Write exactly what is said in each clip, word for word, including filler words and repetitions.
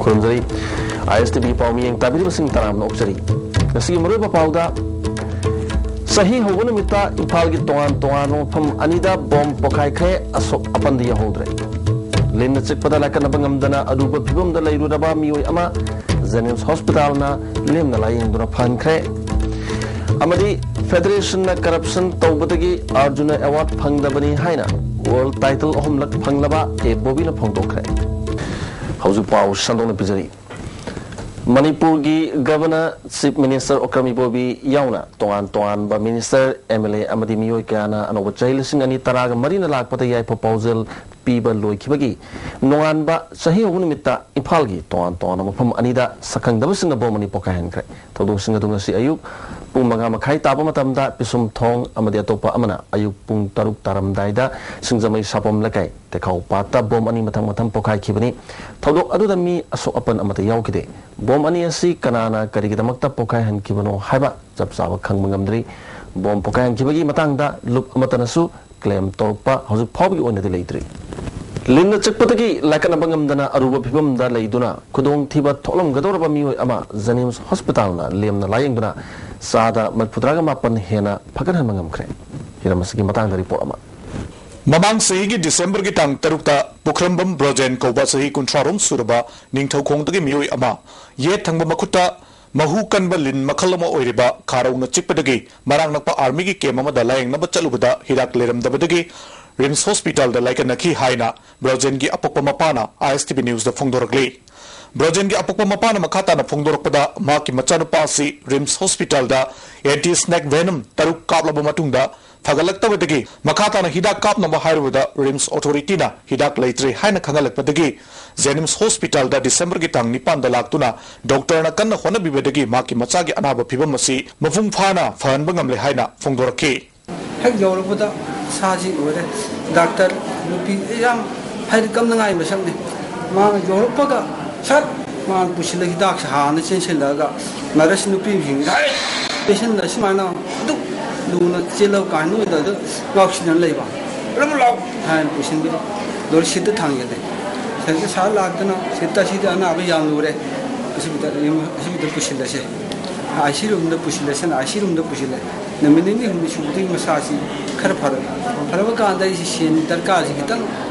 ꯈꯨꯔꯨꯝꯖꯔꯤ꯫ ꯑꯥꯏ ꯑꯦꯁ T V ꯄꯥꯎ ꯃꯤꯠꯌꯦꯡ ꯇꯥꯕꯤꯔꯤꯕꯁꯤꯡ ꯇꯔꯥꯝꯅ ꯑꯣꯛꯆꯔꯤ꯫ ꯉꯁꯤꯒꯤ ꯃꯔꯨꯑꯣꯏꯕ ꯄꯥꯎꯗ, ꯆꯍꯤ ꯍꯧꯕ ꯅꯨꯃꯤꯠꯇ ꯏꯝꯐꯥꯜꯒꯤ ꯇꯣꯉꯥꯟ ꯇꯣꯉꯥꯟꯕ ꯃꯐꯝ ꯑꯅꯤꯗ ꯕꯣꯝ ꯄꯣꯈꯥꯏꯈ꯭ꯔꯦ, ꯑꯁꯣꯛ ꯑꯄꯟꯗꯤ ꯌꯥꯎꯍꯧꯗ꯭ꯔꯦ꯫ ꯂꯤꯟꯅ ꯆꯤꯛꯄꯗ ꯂꯥꯏꯀꯠꯅꯕ ꯉꯝꯗꯅ ꯑꯔꯨꯕ ꯐꯤꯕꯝꯗ ꯂꯩꯔꯨꯔꯕ ꯃꯤꯑꯣꯏ ꯑꯃ ꯖꯦꯅꯤꯝꯁ ꯍꯣꯁꯄꯤꯇꯥꯜꯅ ꯂꯦꯝꯅ ꯂꯥꯌꯦꯡꯗꯨꯅ ꯐꯍꯟꯈ꯭ꯔꯦ꯫ ꯑꯃꯗꯤ ꯐꯦꯗꯔꯦꯁꯟꯅ ꯀꯔꯞꯁꯟ ꯇꯧꯕꯗꯒꯤ ꯑꯔꯖꯨꯅ ꯑꯦꯋꯥꯔꯗ ꯐꯪꯗꯕꯅꯤ ꯍꯥꯏꯅ ꯋꯥꯔꯜꯗ ꯇꯥꯏꯇꯜ ꯑꯍꯨꯝꯂꯛ ꯐꯪꯂꯕ ꯑꯦ ꯕꯣꯕꯤꯅ ꯐꯣꯡꯗꯣꯛꯈ꯭ꯔꯦ꯫ ꯍꯧꯖꯤꯛ ꯄꯥꯎ ꯁꯟꯗꯣꯛꯅ ꯄꯤꯖꯔꯤ꯫ ꯃꯅꯤꯄꯨꯔꯒꯤ ꯒꯚꯔꯅꯔ, ꯆꯤꯐ ꯃꯤꯅꯤꯁꯇꯔ ꯑꯣꯀ꯭ꯔꯝ ꯏꯕꯣꯕꯤ ꯌꯥꯎꯅ ꯇꯣꯉꯥꯟ ꯇꯣꯉꯥꯟꯕ ꯃꯤꯅꯤꯁꯇꯔ, ꯑꯦꯝ ꯑꯦꯜ ꯑꯦ ꯑꯃꯗꯤ ꯃꯤꯑꯣꯏ ꯀꯌꯥꯅ ꯑꯅꯧꯕ ꯆꯍꯤ ꯂꯤꯁꯤꯡ ꯑꯅꯤ ꯇꯔꯥꯒ ꯃꯔꯤꯅ ꯂꯥꯛꯄꯗ ꯌꯥꯏꯐ ꯄꯥꯎꯖꯦꯜ ꯄꯤꯕ ꯂꯣꯏꯈꯤꯕꯒꯤ ꯅꯣꯡꯉꯥꯟꯕ ꯆꯍꯤ ꯍꯧꯕ ꯅꯨꯃꯤꯠꯇ ꯏꯝꯐꯥꯜꯒꯤ ꯇꯣꯉꯥꯟ ꯇꯣꯉꯥꯟꯕ ꯃꯐꯝ ꯑꯅꯤꯗ ꯁꯛꯈꯪꯗꯕꯁꯤꯡꯅ ꯕꯣꯝ ꯑꯅꯤ ꯄꯣꯈꯥꯏꯍꯟꯈ꯭ꯔꯦ꯫ ꯊꯧꯗꯣꯛꯁꯤꯡ ꯑꯗꯨ ꯉꯁꯤ ꯑꯌꯨꯛ ꯄꯨꯡ ꯃꯉꯥ ꯃꯈꯥꯏ ꯇꯥꯕ ꯃꯇꯝꯗ ꯄꯤꯁꯨꯝꯊꯣꯡ ꯑꯃꯗꯤ ꯑꯇꯣꯞꯄ ꯑꯃꯅ ꯑꯌꯨꯛ ꯄꯨꯡ ꯇꯔꯨꯛ ꯇꯥꯔꯝꯗꯥꯏꯗ ꯁꯤꯡꯖꯃꯩ ꯁꯥꯄꯣꯝ ꯂꯩꯀꯥꯏ ꯇꯦꯈꯥꯎ ꯄꯥꯠꯇ ꯕꯣꯝ ꯑꯅꯤ ꯃꯊꯪ ꯃꯊꯪ ꯄꯣꯈꯥꯏꯈꯤꯕꯅꯤ꯫ ꯊꯧꯗꯣꯛ ꯑꯗꯨꯗ ꯃꯤ ꯑꯁꯣꯛ ꯑꯄꯟ ꯑꯃꯠꯇ ꯌꯥꯎꯈꯤꯗꯦ꯫ ꯕꯣꯝ ꯑꯅꯤ ꯑꯁꯤ ꯀꯅꯥꯅ ꯀꯔꯤꯒꯤꯗꯃꯛꯇ ꯄꯣꯈꯥꯏꯍꯟꯈꯤꯕꯅꯣ ꯍꯥꯏꯕ ꯆꯞ ꯆꯥꯕ ꯈꯪꯕ ꯉꯝꯗ꯭ꯔꯤ꯫ ꯕꯣꯝ ꯄꯣꯈꯥꯏꯍꯟꯈꯤꯕꯒꯤ ꯃꯇꯥꯡꯗ ꯂꯨꯞ ꯑꯃꯠꯇꯅꯁꯨ ꯀ꯭ꯂꯦꯝ ꯇꯧꯔꯛꯄ ꯍꯧꯖꯤꯛ ꯐꯥꯎꯕꯒꯤ ꯑꯣꯏꯅꯗꯤ ꯂꯩꯇ꯭ꯔꯤ꯫ ꯂꯤꯟꯅ ꯆꯤꯛꯄꯗꯒꯤ ꯂꯥꯏꯀꯠꯅꯕ ꯉꯝꯗꯅ ꯑꯔꯨꯕ ꯐꯤꯕꯝꯗ ꯂꯩꯗꯨꯅ ꯈꯨꯗꯣꯡꯊꯤꯕ ꯊꯣꯛꯂꯝꯒꯗꯧꯔꯕ ꯃꯤꯑꯣꯏ ꯑꯃ ꯖꯦꯅꯤꯝꯁ ꯍꯣꯁꯄꯤꯇꯥꯜꯅ ꯂꯦꯝꯅ ꯂꯥꯌꯦꯡꯗꯨꯅ ꯆꯥꯗ ꯃꯔꯤꯐꯨꯇꯔꯥꯒ ꯃꯥꯄꯟ ꯍꯦꯟꯅ ꯐꯒꯠꯍꯟꯕ ꯉꯝꯈ꯭ꯔꯦ꯫ ꯍꯤꯔꯝ ꯑꯁꯤꯒꯤ ꯃꯇꯥꯡꯗ ꯔꯤꯄꯣꯔꯠ ꯑꯃ꯫ ꯃꯃꯥꯡ ꯆꯍꯤꯒꯤ ꯗꯤꯁꯦꯝꯕꯔꯒꯤ ꯇꯥꯡ ꯇꯔꯨꯛꯇ ꯄꯨꯈ꯭ꯔꯝꯕꯝ ꯕ꯭ꯔꯣꯖꯦꯟ ꯀꯧꯕ ꯆꯍꯤ ꯀꯨꯟꯊ꯭ꯔꯥꯔꯣꯝ ꯁꯨꯔꯕ ꯅꯤꯡꯊꯧꯈꯣꯡꯗꯒꯤ ꯃꯤꯑꯣꯏ ꯑꯃ ꯌꯦꯠ ꯊꯪꯕ ꯃꯈꯨꯠꯇ ꯃꯍꯨ ꯀꯟꯕ ꯂꯤꯟ ꯃꯈꯜ ꯑꯃ ꯑꯣꯏꯔꯤꯕ ꯈꯥꯔꯧꯅ ꯆꯤꯛꯄꯗꯒꯤ ꯃꯅꯥꯛ ꯅꯛꯄ ꯑꯥꯔꯃꯤꯒꯤ ꯀꯦꯝꯞ ꯑꯃꯗ ꯂꯥꯌꯦꯡꯅꯕ ꯆꯠꯂꯨꯕꯗ ꯍꯤꯗꯥꯛ ꯂꯩꯔꯝꯗꯕꯗꯒꯤ ꯔꯤꯝꯁ ꯍꯣꯁꯄꯤꯇꯥꯜꯗ ꯂꯥꯏꯀꯠꯅꯈꯤ ꯍꯥꯏꯅ ꯕ꯭ꯔꯣꯖꯦꯟꯒꯤ ꯑꯄꯣꯛꯄ ꯃꯄꯥꯅ ꯑꯥꯏ ꯑꯦꯁ ꯇꯤ ꯚꯤ ꯅ꯭ꯌꯨꯁꯇ ꯐꯣꯡꯗꯣꯔꯛꯂꯤ꯫ ꯕ꯭ꯔꯣꯖꯦꯟꯒꯤ ꯑꯄꯣꯛꯄ ꯃꯄꯥꯅ ꯃꯈꯥ ꯇꯥꯅ ꯐꯣꯡꯗꯣꯔꯛꯄꯗ, ꯃꯍꯥꯛꯀꯤ ꯃꯆꯥꯅꯨꯄꯥ ꯑꯁꯤ ꯔꯤꯝꯁ ꯍꯣꯁꯄꯤꯇꯥꯜꯗ ꯑꯦꯟꯇꯤ ꯁ꯭ꯅꯦꯛ ꯚꯦꯅꯝ ꯇꯔꯨꯛ ꯀꯥꯞꯂꯕ ꯃꯇꯨꯡꯗ ꯐꯒꯠꯂꯛꯇꯕꯗꯒꯤ ꯃꯈꯥ ꯇꯥꯅ ꯍꯤꯗꯥꯛ ꯀꯥꯞꯅꯕ ꯍꯥꯏꯔꯨꯕꯗ ꯔꯤꯝꯁ ꯑꯣꯊꯣꯔꯤꯇꯤꯅ ꯍꯤꯗꯥꯛ ꯂꯩꯇ꯭ꯔꯦ ꯍꯥꯏꯅ ꯈꯪꯍꯜꯂꯛꯄꯗꯒꯤ ꯖꯦꯅꯤꯝꯁ ꯍꯣꯁꯄꯤꯇꯥꯜꯗ ꯗꯤꯁꯦꯝꯕꯔꯒꯤ ꯇꯥꯡ ꯅꯤꯄꯥꯟꯗ ꯂꯥꯛꯇꯨꯅ ꯗꯣꯛꯇꯔꯅ ꯀꯟꯅ ꯍꯣꯠꯅꯕꯤꯕꯗꯒꯤ ꯃꯍꯥꯛꯀꯤ ꯃꯆꯥꯒꯤ ꯑꯅꯥꯕ ꯐꯤꯕꯝ ꯑꯁꯤ ꯃꯄꯨꯡ ꯐꯥꯅ ꯐꯍꯟꯕ ꯉꯝꯂꯦ ꯍꯥꯏꯅ ꯐꯣꯡꯗꯣꯔꯛꯈꯤ꯫ ꯍꯦꯛ ꯌꯧꯔꯛꯄꯗ ꯁꯥꯁꯤ ꯎꯔꯦ꯫ ꯗꯥꯛꯇꯔ ꯅꯨꯄꯤ ꯌꯥꯝ ꯍꯥꯏꯗꯤ ꯀꯝꯅꯉꯥꯏ ꯃꯁꯛꯅꯤ꯫ ꯃꯥꯅ ꯌꯧꯔꯛꯄꯒ ꯁꯠ ꯃꯥꯅ ꯄꯨꯁꯤꯜꯂ ꯍꯤꯗꯥꯛꯁꯦ ꯍꯥꯟꯅ ꯆꯦꯟꯁꯤꯜꯂꯛꯑꯒ ꯅꯔꯁ ꯅꯨꯄꯤꯁꯤꯡ ꯄꯦꯁꯦꯟꯗ ꯁꯨꯃꯥꯏꯅ ꯑꯗꯨꯛ ꯂꯨꯅ ꯆꯦꯜꯂꯕ ꯀꯥꯟ ꯅꯣꯏꯗ ꯑꯗꯨ ꯉꯥꯎꯁꯤꯟꯅ ꯂꯩꯕ꯫ ꯂꯥꯎ ꯂꯥꯎ ꯍꯥꯏꯅ ꯄꯨꯁꯤꯟꯕꯤꯔꯦ꯫ ꯂꯣꯏꯔ ꯁꯤꯠꯇ ꯊꯥꯡꯖꯜꯂꯦ꯫ ꯁꯥꯔ ꯂꯥꯛꯇꯅ ꯁꯤꯗ ꯑꯁꯤꯗ ꯑꯅꯥꯕ ꯌꯥꯝ ꯂꯨꯔꯦ, ꯑꯁꯤꯗ ꯄꯨꯁꯤꯜꯂꯁꯦ, ꯑꯥꯏ ꯁꯤ ꯔꯨꯝꯗ ꯄꯨꯁꯤꯜꯂꯁꯦꯅ ꯑꯥꯏ ꯁꯤ ꯔꯨꯝꯗ ꯄꯨꯁꯤꯜꯂꯦ꯫ ꯅꯨꯃꯤꯠ ꯅꯤꯅꯤ ꯍꯨꯝꯅꯤ ꯁꯨꯕꯗꯒꯤ ꯃꯁꯥꯁꯤ ꯈꯔ ꯐꯔꯛꯑꯦ꯫ ꯐꯔꯕ ꯀꯥꯟꯗ ꯑꯩꯁꯤ ꯁꯦꯟ ꯗꯔꯀꯥꯔꯁꯤ ꯈꯤꯇꯪ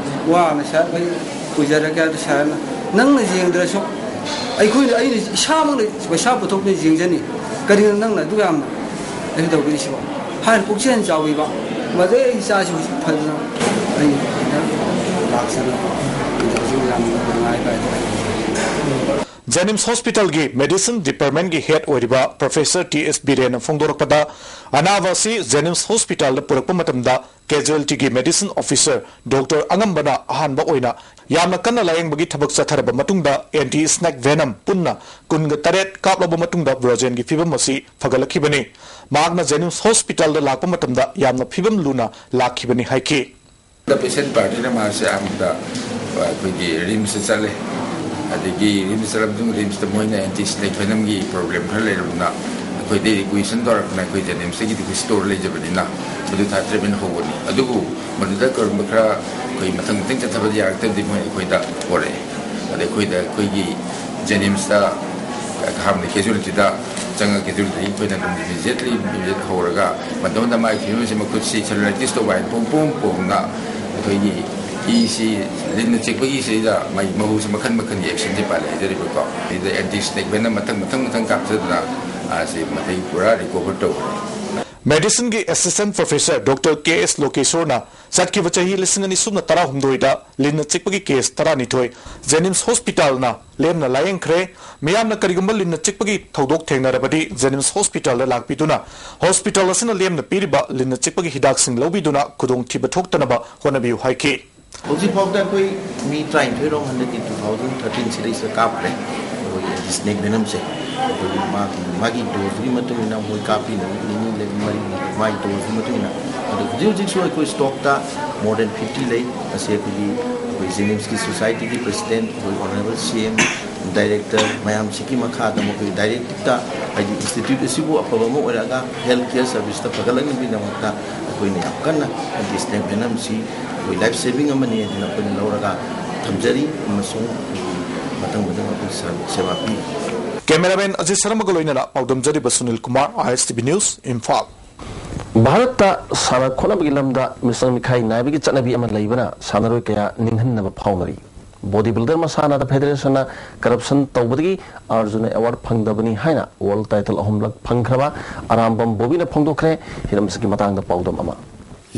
ꯋꯥꯅ ꯁꯥꯔ ꯑꯩ ꯄꯨꯖꯔꯒꯦ ꯍꯥꯏꯕꯗ ꯁꯥꯔꯅ ꯅꯪꯅ ꯌꯦꯡꯗ꯭ꯔꯁꯨ ꯑꯩꯈꯣꯏꯅ, ꯑꯩꯅ ꯏꯁꯥꯃꯛꯅ ꯄꯩꯁꯥ ꯄꯨꯊꯣꯛꯇꯨꯅ ꯌꯦꯡꯖꯅꯤ, ꯀꯔꯤꯒꯤꯅꯣ ꯅꯪꯅ ꯑꯗꯨ ꯌꯥꯝꯅ ꯀꯩꯅꯣ ꯇꯧꯕꯤꯔꯤꯁꯤꯕꯣ? ꯍꯥꯏꯅ ꯄꯨꯛꯆꯦꯜ ꯆꯥꯎꯕꯤꯕ꯫ ꯃꯗꯩ ꯑꯩ ꯏꯆꯥꯁꯤ ꯍꯧꯖꯤꯛ ꯐꯖꯅ ꯑꯩ ꯂꯥꯛꯆꯅꯕ ꯍꯧꯖꯤꯛ ꯌꯥꯝꯅ ꯅꯨꯡꯉꯥꯏꯕ ꯍꯥꯏꯇꯥꯔꯦ꯫ ꯖꯦꯅꯤꯝꯁ ꯍꯣꯁꯄꯤꯇꯥꯜꯒꯤ ꯃꯦꯗꯤꯁꯤꯟ ꯗꯤꯄꯥꯔꯠꯃꯦꯟꯒꯤ ꯍꯦꯗ ꯑꯣꯏꯔꯤꯕ ꯄ꯭ꯔꯣꯐꯦꯁꯔ ꯇꯤ ꯑꯦꯁ ꯕꯤꯔꯦꯟꯅ ꯐꯣꯡꯗꯣꯔꯛꯄꯗ, ꯑꯅꯥꯕ ꯑꯁꯤ ꯖꯦꯅꯤꯝꯁ ꯍꯣꯁꯄꯤꯇꯥꯜꯗ ꯄꯨꯔꯛꯄ ꯃꯇꯝꯗ ꯀꯦꯖꯨꯑꯦꯜꯇꯤꯒꯤ ꯃꯦꯗꯤꯁꯤꯟ ꯑꯣꯐꯤꯁꯔ ꯗꯣꯛꯇꯔ ꯑꯉꯝꯕꯅ ꯑꯍꯥꯟꯕ ꯑꯣꯏꯅ ꯌꯥꯝꯅ ꯀꯟꯅ ꯂꯥꯌꯦꯡꯕꯒꯤ ꯊꯕꯛ ꯆꯠꯊꯔꯕ ꯃꯇꯨꯡꯗ ꯑꯦꯟꯇꯤ ꯁ꯭ꯅꯦꯛ ꯚꯦꯅꯝ ꯄꯨꯟꯅ ꯀꯨꯟꯒ ꯇꯔꯦꯠ ꯀꯥꯞꯂꯕ ꯃꯇꯨꯡꯗ ꯕ꯭ꯔꯣꯖꯦꯟꯒꯤ ꯐꯤꯕꯝ ꯑꯁꯤ ꯐꯒꯠꯂꯛꯈꯤꯕꯅꯤ꯫ ꯃꯍꯥꯛꯅ ꯖꯦꯅꯤꯝꯁ ꯍꯣꯁꯄꯤꯇꯥꯜꯗ ꯂꯥꯛꯄ ꯃꯇꯝꯗ ꯌꯥꯝꯅ ꯐꯤꯕꯝ ꯂꯨꯅ ꯂꯥꯛꯈꯤꯕꯅꯤ ꯍꯥꯏꯈꯤ꯫ ꯄꯦꯁꯦꯟ ꯄꯥꯔꯇꯤꯅ ꯃꯥꯁꯦ ꯑꯍꯥꯟꯕꯗ ꯑꯩꯈꯣꯏꯒꯤ ꯔꯤꯝꯁꯇ ꯆꯠꯂꯦ꯫ ꯑꯗꯒꯤ ꯔꯤꯝꯁ ꯆꯠꯂꯕ ꯃꯇꯨꯡꯗ ꯔꯤꯝꯁꯇ ꯃꯣꯏꯅ ꯑꯦꯟꯇꯤ ꯁ꯭ꯅꯦꯛ ꯚꯦꯅꯝꯒꯤ ꯄ꯭ꯔꯣꯕ꯭ꯂꯦꯝ ꯈꯔ ꯂꯩꯔꯕꯅꯤꯅ ꯑꯩꯈꯣꯏꯗ ꯔꯤꯀ꯭ꯋꯦꯁꯟ ꯇꯧꯔꯛꯄꯅ ꯑꯩꯈꯣꯏ ꯖꯦꯅꯤꯝꯁꯇꯒꯤꯗꯤ ꯑꯩꯈꯣꯏ ꯁ꯭ꯇꯣꯔ ꯂꯩꯖꯕꯅꯤꯅ ꯃꯗꯨ ꯊꯥ ꯇꯔꯦꯠ ꯍꯧꯕꯅꯤ꯫ ꯑꯗꯨꯕꯨ ꯃꯗꯨꯗ ꯀꯔꯤꯒꯨꯝꯕ ꯈꯔ ꯑꯩꯈꯣꯏ ꯃꯊꯪ ꯃꯊꯪ ꯆꯠꯊꯕꯗ ꯌꯥꯔꯛꯇ꯭ꯔꯗꯤ ꯃꯣꯏ ꯑꯩꯈꯣꯏꯗ ꯄꯣꯔꯛꯑꯦ꯫ ꯑꯗ ꯑꯩꯈꯣꯏꯗ ꯑꯩꯈꯣꯏꯒꯤ ꯖꯦꯅꯤꯝꯁꯇ ꯑꯍꯥꯟꯕꯗ ꯀꯦꯖꯨꯋꯦꯂꯤꯇꯤꯗ ꯆꯪꯉꯒ ꯀꯦꯖꯨꯋꯦꯂꯤꯇꯤ ꯑꯩꯈꯣꯏꯅ ꯑꯗꯨꯝ ꯏꯃꯤꯗꯤꯌꯦꯠꯂꯤ ꯏꯃꯤꯗꯤꯌꯦꯠ ꯍꯧꯔꯒ ꯃꯇꯝꯗ ꯃꯥꯒꯤ ꯐꯤꯕꯝꯁꯤ ꯃꯈꯨꯠꯁꯤ ꯁꯦꯂꯨꯂꯥꯏꯇꯤꯁ ꯇꯧꯕ ꯍꯥꯏꯅ ꯄꯣꯝ ꯄꯣꯝ ꯄꯣꯝꯅ ꯑꯩꯈꯣꯏꯒꯤ ꯏꯁꯤ ꯂꯤꯟꯅ ꯆꯤꯛꯄꯒꯤ ꯁꯤꯗ ꯃꯥꯒꯤ ꯃꯍꯨꯁꯤ ꯃꯈꯜ ꯃꯈꯜꯒꯤ ꯑꯦꯛꯁꯟꯁꯤ ꯄꯥꯜꯂꯦ ꯍꯥꯏꯖꯔꯤꯕꯀꯣ꯫ ꯁꯤꯗ ꯑꯦꯟꯇꯤ ꯁ꯭ꯅꯦꯛ ꯚꯦꯅꯝ ꯃꯊꯪ ꯃꯊꯪ ꯃꯊꯪ ꯀꯥꯞꯊꯗꯅ ꯁꯤ ꯃꯊꯪ ꯄꯨꯔꯥ ꯔꯤꯀꯣꯚꯔ ꯇꯧꯈ꯭ꯔꯦ꯫ ꯃꯦꯗꯤꯁꯤꯟꯒꯤ ꯑꯦꯁꯤꯁꯇꯦꯟꯠ ꯄ꯭ꯔꯣꯐꯦꯁꯔ ꯗꯣꯛꯇꯔ ꯀꯦ ꯑꯦꯁ ꯂꯣꯀꯦꯁꯣꯔꯅ ꯆꯠꯈꯤꯕ ꯆꯍꯤ ꯂꯤꯁꯤꯡ ꯑꯅꯤ ꯁꯨꯞꯅ ꯇꯔꯥꯍꯨꯝꯗꯣꯏꯗ ꯂꯤꯟꯅ ꯆꯤꯛꯄꯒꯤ ꯀꯦꯁ ꯇꯔꯥꯅꯤꯊꯣꯏ ꯖꯦꯅꯤꯝꯁ ꯍꯣꯁꯄꯤꯇꯥꯜꯅ ꯂꯦꯝꯅ ꯂꯥꯌꯦꯡꯈ꯭ꯔꯦ꯫ ꯃꯤꯌꯥꯝꯅ ꯀꯔꯤꯒꯨꯝꯕ ꯂꯤꯟꯅ ꯆꯤꯛꯄꯒꯤ ꯊꯧꯗꯣꯛ ꯊꯦꯡꯅꯔꯕꯗꯤ ꯖꯦꯅꯤꯝꯁ ꯍꯣꯁꯄꯤꯇꯥꯜꯗ ꯂꯥꯛꯄꯤꯗꯨꯅ ꯍꯣꯁꯄꯤꯇꯥꯜ ꯑꯁꯤꯅ ꯂꯦꯝꯅ ꯄꯤꯔꯤꯕ ꯂꯤꯟꯅ ꯆꯤꯛꯄꯒꯤ ꯍꯤꯗꯥꯛꯁꯤꯡ ꯂꯧꯕꯤꯗꯨꯅ ꯈꯨꯗꯣꯡꯊꯤꯕ ꯊꯣꯛꯇꯅꯕ ꯍꯣꯠꯅꯕꯤꯌꯨ ꯍꯥꯏꯈꯤ꯫ ꯍꯧꯖꯤꯛ ꯐꯥꯎꯗ ꯑꯩꯈꯣꯏ ꯃꯤ ꯇꯔꯥꯅꯤꯊꯣꯏ ꯔꯣꯝ ꯍꯟꯗꯛꯀꯤ ꯇꯨ ꯊꯥꯎꯖꯟ ꯊꯥꯔꯇꯤꯟ ꯁꯤꯗꯩꯁꯤꯗ ꯀꯥꯞꯈ꯭ꯔꯦ꯫ ꯑꯩꯈꯣꯏꯒꯤ ꯑꯦꯟꯇꯤ ꯁ꯭ꯅꯦꯛ ꯚꯦꯅꯝꯁꯦ ꯑꯩꯈꯣꯏꯒꯤ ꯃꯥꯒꯤ ꯃꯥꯒꯤ ꯗꯣꯁꯇꯨꯒꯤ ꯃꯇꯨꯡ ꯏꯟꯅ ꯃꯣꯏ ꯀꯥꯞꯄꯤꯅꯕ ꯅꯤꯅꯤ ꯂꯩ ꯃꯔꯤ ꯃꯥꯒꯤ ꯗꯣꯁꯇꯨꯒꯤ ꯃꯇꯨꯡ ꯏꯟꯅ꯫ ꯑꯗꯣ ꯍꯧꯖꯤꯛ ꯍꯧꯖꯤꯛꯁꯨ ꯑꯩꯈꯣꯏ ꯁ꯭ꯇꯣꯛꯇ ꯃꯣꯔ ꯗꯦꯟ ꯐꯤꯐꯇꯤ ꯂꯩ꯫ ꯃꯁꯤ ꯑꯩꯈꯣꯏꯒꯤ ꯑꯩꯈꯣꯏ ꯖꯦꯅꯤꯝꯁꯀꯤ ꯁꯣꯁꯥꯏꯇꯤꯒꯤ ꯄ꯭ꯔꯁꯤꯗꯦꯟꯠ, ꯑꯩꯈꯣꯏ ꯑꯣꯅꯔꯦꯕꯜ ꯁꯤ ꯑꯦꯝ, ꯗꯥꯏꯔꯦꯛꯇꯔ ꯃꯌꯥꯝꯁꯤꯒꯤ ꯃꯈꯥꯗ ꯃꯈꯣꯏ ꯗꯥꯏꯔꯦꯛꯇꯤꯞꯇ ꯍꯥꯏꯗꯤ ꯏꯟꯁꯇꯤꯇ꯭ꯌꯨꯠ ꯑꯁꯤꯕꯨ ꯑꯐꯕ ꯑꯃ ꯑꯣꯏꯔꯛꯑꯒ ꯍꯦꯜꯊ ꯀꯤꯌꯔ ꯁꯔꯚꯤꯁꯇ ꯐꯒꯠꯂꯛꯅꯕꯒꯤꯗꯃꯛꯇ ꯑꯩꯈꯣꯏꯅ ꯌꯥꯝ ꯀꯟꯅ ꯑꯦꯟꯇꯤ ꯁ꯭ꯅꯦꯛ ꯚꯦꯅꯝꯁꯤ ꯑꯩꯈꯣꯏ ꯂꯥꯏꯐ ꯁꯦꯚꯤꯡ ꯑꯃꯅꯤ ꯍꯥꯏꯗꯅ ꯑꯩꯈꯣꯏꯅ ꯂꯧꯔꯒ ꯊꯝꯖꯔꯤ ꯑꯃꯁꯨꯡ ꯃꯊꯪ ꯃꯊꯪ ꯑꯩꯈꯣꯏ ꯁꯦꯕꯥ ꯄꯤ꯫ ꯀꯦꯃꯦꯔꯥꯃꯦꯟ ꯑꯖꯤꯠ ꯁꯔꯃꯒ ꯂꯣꯏꯅꯅ ꯄꯥꯎꯗꯝꯖꯔꯤꯕ ꯁꯨꯅꯤꯜ ꯀꯨꯃꯥꯔ, ISTV News, ꯏꯝꯐꯥꯜ꯫ ꯚꯥꯔꯠꯇ ꯁꯥꯟꯅ ꯈꯣꯠꯅꯕꯒꯤ ꯂꯝꯗ ꯃꯤꯆꯪ ꯃꯤꯈꯥꯏ ꯅꯥꯏꯕꯒꯤ ꯆꯠꯅꯕꯤ ꯑꯃ ꯂꯩꯕꯅ ꯁꯥꯟꯅꯔꯣꯏ ꯀꯌꯥ ꯅꯤꯡꯍꯟꯅꯕ ꯐꯥꯎꯅꯔꯤ꯫ Body builder ꯃꯁꯥꯟꯅꯗ federation ꯅ corruption ꯇꯧꯕꯗꯒꯤ ꯑꯔꯖꯨꯟ award ꯐꯪꯗꯕꯅꯤ ꯍꯥꯏꯅ world title ꯑꯍꯨꯝꯂꯛ ꯐꯪꯈ꯭ꯔꯕ ꯑꯔꯥꯝꯕꯝ ꯕꯣꯕꯤꯅ ꯐꯣꯡꯗꯣꯛꯈ꯭ꯔꯦ꯫ ꯍꯤꯔꯝꯁꯤꯒꯤ ꯃꯇꯥꯡꯗ ꯄꯥꯎꯗꯝ ꯑꯃ꯫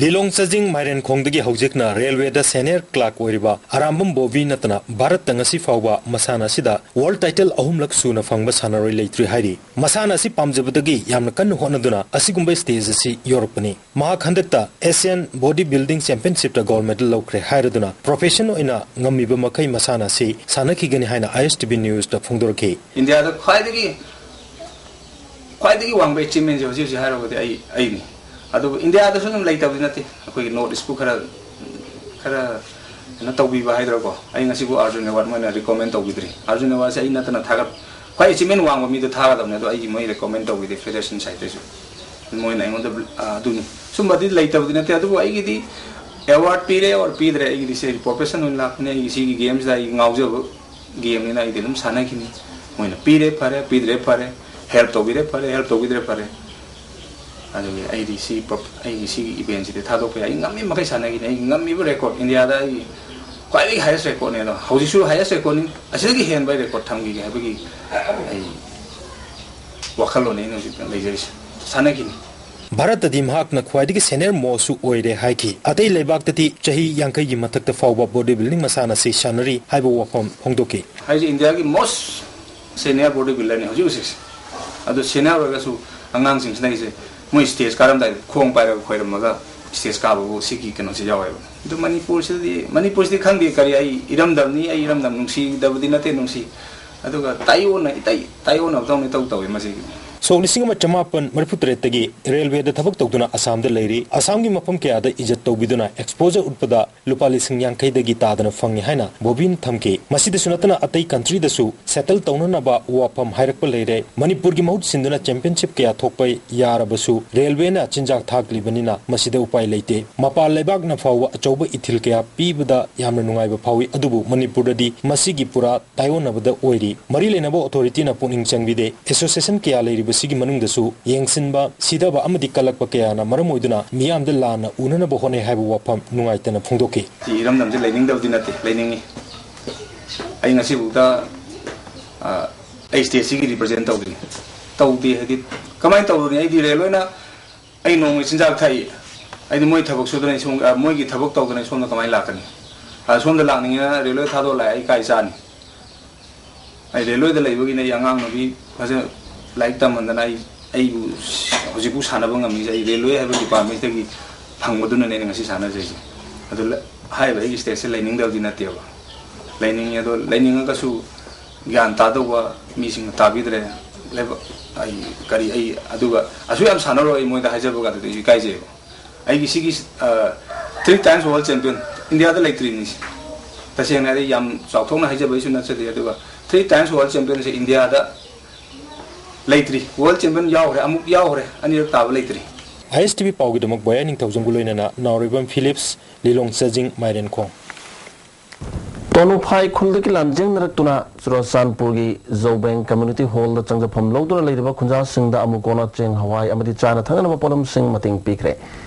ꯂꯤꯂꯣꯡ ꯆꯥꯖꯤꯡ ꯃꯥꯏꯔꯦꯟꯈꯣꯡꯗꯒꯤ ꯍꯧꯖꯤꯛꯅ ꯔꯦꯜꯋꯦꯗ senior clerk ꯑꯣꯏꯔꯤꯕ ꯑꯔꯥꯝꯕꯝ ꯕꯣꯕꯤ ꯅꯠꯇꯅ ꯚꯥꯔꯠꯇ ꯉꯁꯤ ꯐꯥꯎꯕ ꯃꯁꯥꯟꯅ ꯑꯁꯤꯗ world title ꯑꯍꯨꯝꯂꯛ ꯁꯨꯅ ꯐꯪꯕ ꯁꯥꯟꯅꯔꯣꯏ ꯂꯩꯇ꯭ꯔꯤ ꯍꯥꯏꯔꯤ꯫ ꯃꯁꯥꯟꯅ ꯑꯁꯤ ꯄꯥꯝꯖꯕꯗꯒꯤ ꯌꯥꯝꯅ ꯀꯟꯅ ꯍꯣꯠꯅꯗꯨꯅ ꯑꯁꯤꯒꯨꯝꯕ stage ꯑꯁꯤ ꯌꯧꯔꯛꯄꯅꯤ꯫ ꯃꯍꯥꯛ ꯍꯟꯗꯛꯇ Asian Body Building Championship ꯇ gold medal ꯂꯧꯈ꯭ꯔꯦ ꯍꯥꯏꯔꯗꯨꯅ profession ꯑꯣꯏꯅ ꯉꯝꯃꯤꯕ ꯃꯈꯩ ꯃꯁꯥꯟꯅ ꯑꯁꯤ ꯁꯥꯟꯅꯈꯤꯒꯅꯤ ꯍꯥꯏꯅ ISTV News ꯇ ꯐꯣꯡꯗꯣꯔꯛꯈꯤ꯫ ꯏꯟꯗꯤꯌꯥꯗ ꯈ꯭ꯋꯥꯏꯗꯒꯤ, ꯈ꯭ꯋꯥꯏꯗꯒꯤ ꯋꯥꯡꯕ achievement ꯁꯦ ꯍꯧꯖꯤꯛ ꯍꯧꯖꯤꯛ ꯍꯥꯏꯔꯕꯗꯤ ꯑꯩ, ꯑꯩꯅꯤ꯫ ꯑꯗꯨꯕꯨ ꯏꯟꯗꯤꯌꯥꯗꯁꯨ ꯑꯗꯨꯝ ꯂꯩꯇꯕꯗꯤ ꯅꯠꯇꯦ, ꯑꯩꯈꯣꯏꯒꯤ North East ꯄꯨ ꯈꯔ, ꯈꯔ ꯀꯩꯅꯣ ꯇꯧꯕꯤꯕ ꯍꯥꯏꯗ꯭ꯔꯥꯀꯣ꯫ ꯑꯩ ꯉꯁꯤꯕꯨ ꯑꯔꯖꯨꯟ award ꯃꯣꯏꯅ recommend ꯇꯧꯕꯤꯗ꯭ꯔꯤ꯫ ꯑꯔꯖꯨꯟ award ꯁꯦ ꯑꯩ ꯅꯠꯇꯅ ꯊꯥꯒꯠ-, ꯈ꯭ꯋꯥꯏ achievement ꯋꯥꯡꯕ ꯃꯤꯗꯣ ꯊꯥꯒꯗꯕꯅꯦ, ꯑꯗꯣ ꯑꯩꯒꯤ ꯃꯣꯏ recommend ꯇꯧꯕꯤꯗꯦ federation side ꯇꯩꯁꯨ꯫ ꯃꯣꯏꯅ ꯑꯩꯉꯣꯟꯗ, ꯑ, ꯑꯗꯨꯅꯤ꯫ ꯁꯨꯝꯕꯗꯤ ꯂꯩꯇꯕꯗꯤ ꯅꯠꯇꯦ, ꯑꯗꯨꯕꯨ ꯑꯩꯒꯤꯗꯤ award ꯄꯤꯔꯦ or ꯄꯤꯗ꯭ꯔꯦ, ꯑꯩꯒꯤꯗꯤ ꯁꯤ profession ꯑꯣꯏꯅ ꯂꯥꯛꯄꯅꯦ꯫ ꯑꯩꯒꯤ ꯁꯤꯒꯤ game ꯁꯤꯗ ꯑꯩꯒꯤ ꯉꯥꯎꯖꯕ game ꯅꯤꯅ ꯑꯩꯗꯤ ꯑꯗꯨꯝ ꯁꯥꯟꯅꯈꯤꯅꯤ꯫ ꯃꯣꯏꯅ ꯄꯤꯔꯦ ꯐꯔꯦ, ꯄꯤꯗ꯭ꯔꯦ ꯐꯔꯦ, help ꯇꯧꯕꯤꯔꯦ ꯐꯔꯦ, help ꯇꯧꯕꯤꯗ꯭ꯔꯦ ꯐꯔꯦ꯫ ꯑꯗꯨꯒꯤ ꯑꯩꯗꯤ ꯁꯤ ꯄ꯭ꯔꯣ-, ꯑꯩꯒꯤ ꯁꯤꯒꯤ event ꯁꯤꯗꯤ ꯊꯥꯗꯣꯛꯄ ꯌꯥꯏ꯫ ꯑꯩ ꯉꯝꯃꯤ ꯃꯈꯩ ꯁꯥꯟꯅꯈꯤꯅꯤ꯫ ꯑꯩꯒꯤ ꯉꯝꯃꯤꯕ record, ꯏꯟꯗꯤꯌꯥꯗ ꯑꯩꯒꯤ ꯈ꯭ꯋꯥꯏꯗꯒꯤ highest record ꯅꯦ꯫ ꯑꯗꯣ ꯍꯧꯖꯤꯛꯁꯨ highest record ꯅꯤ, ꯑꯁꯤꯗꯒꯤ ꯍꯦꯟꯕ record ꯊꯝꯈꯤꯒꯦ ꯍꯥꯏꯕꯒꯤ ꯑꯩ ꯋꯥꯈꯜꯂꯣꯟꯅꯤ ꯑꯩꯅ ꯍꯧꯖꯤꯛ ꯂꯩꯖꯔꯤꯁꯦ꯫ ꯁꯥꯟꯅꯈꯤꯅꯤ꯫ ꯚꯥꯔꯠꯇꯗꯤ ꯃꯍꯥꯛꯅ ꯈ꯭ꯋꯥꯏꯗꯒꯤ senior most ꯁꯨ ꯑꯣꯏꯔꯦ ꯍꯥꯏꯈꯤ꯫ ꯑꯇꯩ ꯂꯩꯕꯥꯛꯇꯗꯤ ꯆꯍꯤ ꯌꯥꯡꯈꯩꯒꯤ ꯃꯊꯛꯇ ꯐꯥꯎꯕ body building ꯃꯁꯥꯟꯅ ꯑꯁꯤ ꯁꯥꯟꯅꯔꯤ ꯍꯥꯏꯕ ꯋꯥꯐꯝ ꯐꯣꯡꯗꯣꯛꯈꯤ꯫ ꯑꯩꯁꯦ ꯏꯟꯗꯤꯌꯥꯒꯤ most senior body builder ꯅꯤ ꯍꯧꯖꯤꯛ ꯍꯧꯖꯤꯛꯁꯦ꯫ ꯑꯗꯣ senior ꯑꯣꯏꯔꯒꯁꯨ ꯑꯉꯥꯡꯁꯤꯡꯁꯤꯅ ꯑꯩꯁꯦ ꯃꯣꯏ stage ꯀꯥꯔꯝꯗꯥꯏꯗ ꯈꯣꯡ ꯄꯥꯏꯔꯒ ꯈꯣꯏꯔꯝꯃꯒ stage ꯀꯥꯕꯕꯨ ꯁꯤꯒꯤ ꯀꯩꯅꯣꯁꯦ ꯌꯥꯎꯋꯦꯕ꯫ ꯑꯗꯨ ꯃꯅꯤꯄꯨꯔꯁꯤꯗꯗꯤ, ꯃꯅꯤꯄꯨꯔꯁꯤꯗꯤ ꯈꯪꯗꯦ ꯀꯔꯤ, ꯑꯩ ꯏꯔꯝꯗꯝꯅꯤ, ꯑꯩ ꯏꯔꯝꯗꯝ ꯅꯨꯡꯁꯤꯗꯕꯗꯤ ꯅꯠꯇꯦ, ꯅꯨꯡꯁꯤ꯫ ꯑꯗꯨꯒ ꯇꯥꯏꯑꯣꯟꯅ, ꯏꯇꯩ ꯇꯥꯏꯑꯣꯟꯅꯕꯗꯧꯅ ꯏꯇꯧ ꯇꯧꯋꯤ ꯃꯁꯤꯒꯤ꯫ ꯁꯣꯛ ꯂꯤꯁꯤꯡ ꯑꯃ ꯆꯃꯥꯄꯟ ꯃꯔꯤꯐꯨ ꯇꯔꯦꯠꯇꯒꯤ ꯔꯦꯜꯋꯦꯗ ꯊꯕꯛ ꯇꯧꯗꯨꯅ ꯑꯁꯥꯝꯗ ꯂꯩꯔꯤ꯫ ꯑꯁꯥꯝꯒꯤ ꯃꯐꯝ ꯀꯌꯥꯗ ꯏꯖꯠ ꯇꯧꯕꯤꯗꯨꯅ exposure ꯎꯠꯄꯗ ꯂꯨꯄꯥ ꯂꯤꯁꯤꯡ ꯌꯥꯡꯈꯩꯗꯒꯤ ꯇꯥꯗꯅ ꯐꯪꯉꯤ ꯍꯥꯏꯅ ꯕꯣꯕꯤꯅ ꯊꯝꯈꯤ꯫ ꯃꯁꯤꯗꯁꯨ ꯅꯠꯇꯅ ꯑꯇꯩ countryꯗꯁꯨ settle ꯇꯧꯅꯅꯕ ꯋꯥꯐꯝ ꯍꯥꯏꯔꯛꯄ ꯂꯩꯔꯦ꯫ ꯃꯅꯤꯄꯨꯔꯒꯤ ꯃꯍꯨꯠ ꯁꯤꯟꯗꯨꯅ championship ꯀꯌꯥ ꯊꯣꯛꯄ ꯌꯥꯔꯕꯁꯨ ꯔꯦꯜꯋꯦꯅ ꯆꯤꯟꯖꯥꯛ ꯊꯥꯛꯂꯤꯕꯅꯤꯅ ꯃꯁꯤꯗ ꯎꯄꯥꯏ ꯂꯩꯇꯦ꯫ ꯃꯄꯥꯟ ꯂꯩꯕꯥꯛꯅ ꯐꯥꯎꯕ ꯑꯆꯧꯕ ꯏꯊꯤꯜ ꯀꯌꯥ ꯄꯤꯕꯗ ꯌꯥꯝꯅ ꯅꯨꯡꯉꯥꯏꯕ ꯐꯥꯎꯏ, ꯑꯗꯨꯕꯨ ꯃꯅꯤꯄꯨꯔꯗꯗꯤ ꯃꯁꯤꯒꯤ ꯄꯨꯔꯥ ꯇꯥꯏꯑꯣꯟꯅꯕꯗ ꯑꯣꯏꯔꯤ꯫ ꯃꯔꯤ ꯂꯩꯅꯕ authorityꯅ ꯄꯨꯛꯅꯤꯡ ꯆꯪꯕꯤꯗꯦ꯫ Association ꯀꯌꯥ ꯂꯩꯔꯤꯕꯁꯤꯒꯤ ꯃꯅꯨꯡꯗꯁꯨ ꯌꯦꯡꯁꯤꯟꯕ, ꯁꯤꯊꯕ ꯑꯃꯗꯤ ꯀꯜꯂꯛꯄ ꯀꯌꯥꯅ ꯃꯔꯝ ꯑꯣꯏꯗꯨꯅ ꯃꯤꯌꯥꯝꯗ ꯂꯥꯟꯅ ꯎꯅꯅꯕ ꯍꯣꯠꯅꯩ ꯍꯥꯏꯕ ꯋꯥꯐꯝ ꯅꯨꯡꯉꯥꯏꯇꯅ ꯐꯣꯡꯗꯣꯛꯈꯤ꯫ ꯁꯤ ꯏꯔꯝꯗꯝꯁꯦ ꯂꯩꯅꯤꯡꯗꯕꯗꯤ ꯅꯠꯇꯦ, ꯂꯩꯅꯤꯡꯉꯤ꯫ ꯑꯩ ꯉꯁꯤꯐꯥꯎꯗ, ꯑ, ꯑꯩ stateꯁꯤꯒꯤ represent ꯇꯧꯗ꯭ꯔꯤ꯫ ꯇꯧꯗꯦ ꯍꯥꯏꯗꯤ ꯀꯃꯥꯏꯅ ꯇꯧꯔꯨꯅꯤ? ꯑꯩꯗꯤ ꯔꯦꯜ ꯑꯣꯏꯅ ꯑꯩ ꯅꯣꯡꯃꯒꯤ ꯆꯤꯟꯖꯥꯛ ꯊꯥꯛꯏ꯫ ꯑꯩꯗꯤ ꯃꯣꯏ ꯊꯕꯛ ꯁꯨꯗꯅ ꯑꯩ ꯁꯣꯝ-, ꯑ, ꯃꯣꯏꯒꯤ ꯊꯕꯛ ꯇꯧꯗꯅ ꯑꯩ ꯁꯣꯝꯗ ꯀꯃꯥꯏꯅ ꯂꯥꯛꯀꯅꯤ? ꯑ, ꯁꯣꯝꯗ ꯂꯥꯛꯅꯤꯡꯉꯦꯅ ꯔꯦꯜꯋꯦ ꯊꯥꯗꯣꯛꯑ ꯂꯥꯛꯑꯦ, ꯑꯩ ꯀꯥꯏ ꯆꯥꯅꯤ? ꯑꯩ ꯔꯦꯜꯋꯦꯗ ꯂꯩꯕꯒꯤꯅꯦ ꯑꯩ ꯑꯉꯥꯡ ꯅꯨꯄꯤ ꯐꯖꯅ ꯂꯥꯏꯔꯤꯛ ꯇꯝꯍꯟꯗꯅ ꯑꯩ, ꯑꯩꯕꯨ ꯍꯧꯖꯤꯛꯄꯨ ꯁꯥꯟꯅꯕ ꯉꯝꯃꯤꯁꯦ꯫ ꯑꯩ ꯔꯦꯜꯋꯦ ꯍꯥꯏꯕ departmentꯇꯒꯤ ꯐꯪꯕꯗꯨꯅꯅꯦ ꯑꯩꯅ ꯉꯁꯤ ꯁꯥꯟꯅꯖꯩꯁꯦ꯫ ꯑꯗꯨ ꯂ-, ꯍꯥꯏꯔꯤꯕ ꯑꯩꯒꯤ stateꯁꯦ ꯂꯩꯅꯤꯡꯗꯕꯗꯤ ꯅꯠꯇꯦꯕ꯫ ꯂꯩꯅꯤꯡꯉꯦ, ꯑꯗꯣ ꯂꯩꯅꯤꯡꯉꯒꯁꯨ ꯒ꯭ꯌꯥꯟ ꯇꯥꯗꯧꯕ ꯃꯤꯁꯤꯡꯅ ꯇꯥꯕꯤꯗ꯭ꯔꯦ꯫ ꯂꯩꯕ-, ꯑꯩ ꯀꯔꯤ, ꯑꯩ ꯑꯗꯨꯒ ꯑꯁꯨꯛ ꯌꯥꯝ ꯁꯥꯟꯅꯔꯣꯏ ꯑꯩ ꯃꯣꯏꯗ ꯍꯥꯏꯖꯕꯒꯗꯨꯗꯤ ꯑꯩꯁꯨ ꯏꯀꯥꯏꯖꯩꯕ꯫ ꯑꯩꯒꯤ ꯁꯤꯒꯤ, ꯑ, three times world champion, ꯏꯟꯗꯤꯌꯥꯗ ꯂꯩꯇ꯭ꯔꯤꯅꯤ꯫ ꯇꯁꯦꯡꯅ ꯍꯥꯏꯔꯗꯤ ꯌꯥꯝ ꯆꯥꯎꯊꯣꯛꯅ ꯍꯥꯏꯖꯕꯒꯤꯁꯨ ꯅꯠꯆꯗꯦ, ꯑꯗꯨꯒ three times world championꯁꯦ ꯏꯟꯗꯤꯌꯥꯗ ꯂꯩꯇ꯭ꯔꯤ꯫ World champion ꯌꯥꯎꯈ꯭ꯔꯦ, ꯑꯃꯨꯛ ꯌꯥꯎꯈ꯭ꯔꯦ, ꯑꯅꯤꯔꯛ ꯇꯥꯕ ꯂꯩꯇ꯭ꯔꯤ꯫ ISTV ꯄꯥꯎꯒꯤꯗꯃꯛ ꯕꯣꯌꯥ ꯅꯤꯡꯊꯧꯖꯝꯒ ꯂꯣꯏꯅꯅ ꯅꯥꯎꯔꯩꯕꯝ ꯐꯤꯂꯤꯞꯁ, ꯂꯤꯂꯣꯡ ꯆꯥꯖꯤꯡ, ꯃꯥꯏꯔꯦꯟꯈꯣꯡ꯫ ꯇꯣꯅꯨꯐꯥꯏ ꯈꯨꯜꯗꯒꯤ ꯂꯥꯟꯖꯦꯡꯅꯔꯛꯇꯨꯅ ꯆꯨꯔꯆꯥꯟꯄꯨꯔꯒꯤ ꯖꯧꯕꯦꯡ Community Hallꯗ ꯆꯪꯖꯐꯝ ꯂꯧꯗꯨꯅ ꯂꯩꯔꯤꯕ ꯈꯨꯟꯖꯥꯁꯤꯡꯗ ꯑꯃꯨꯀꯣꯅ ꯆꯦꯡ, ꯍꯋꯥꯏ ꯑꯃꯗꯤ ꯆꯥꯅ ꯊꯛꯅꯅꯕ ꯄꯣꯠꯂꯝꯁꯤꯡ ꯃꯇꯦꯡ ꯄꯤꯈ꯭ꯔꯦ꯫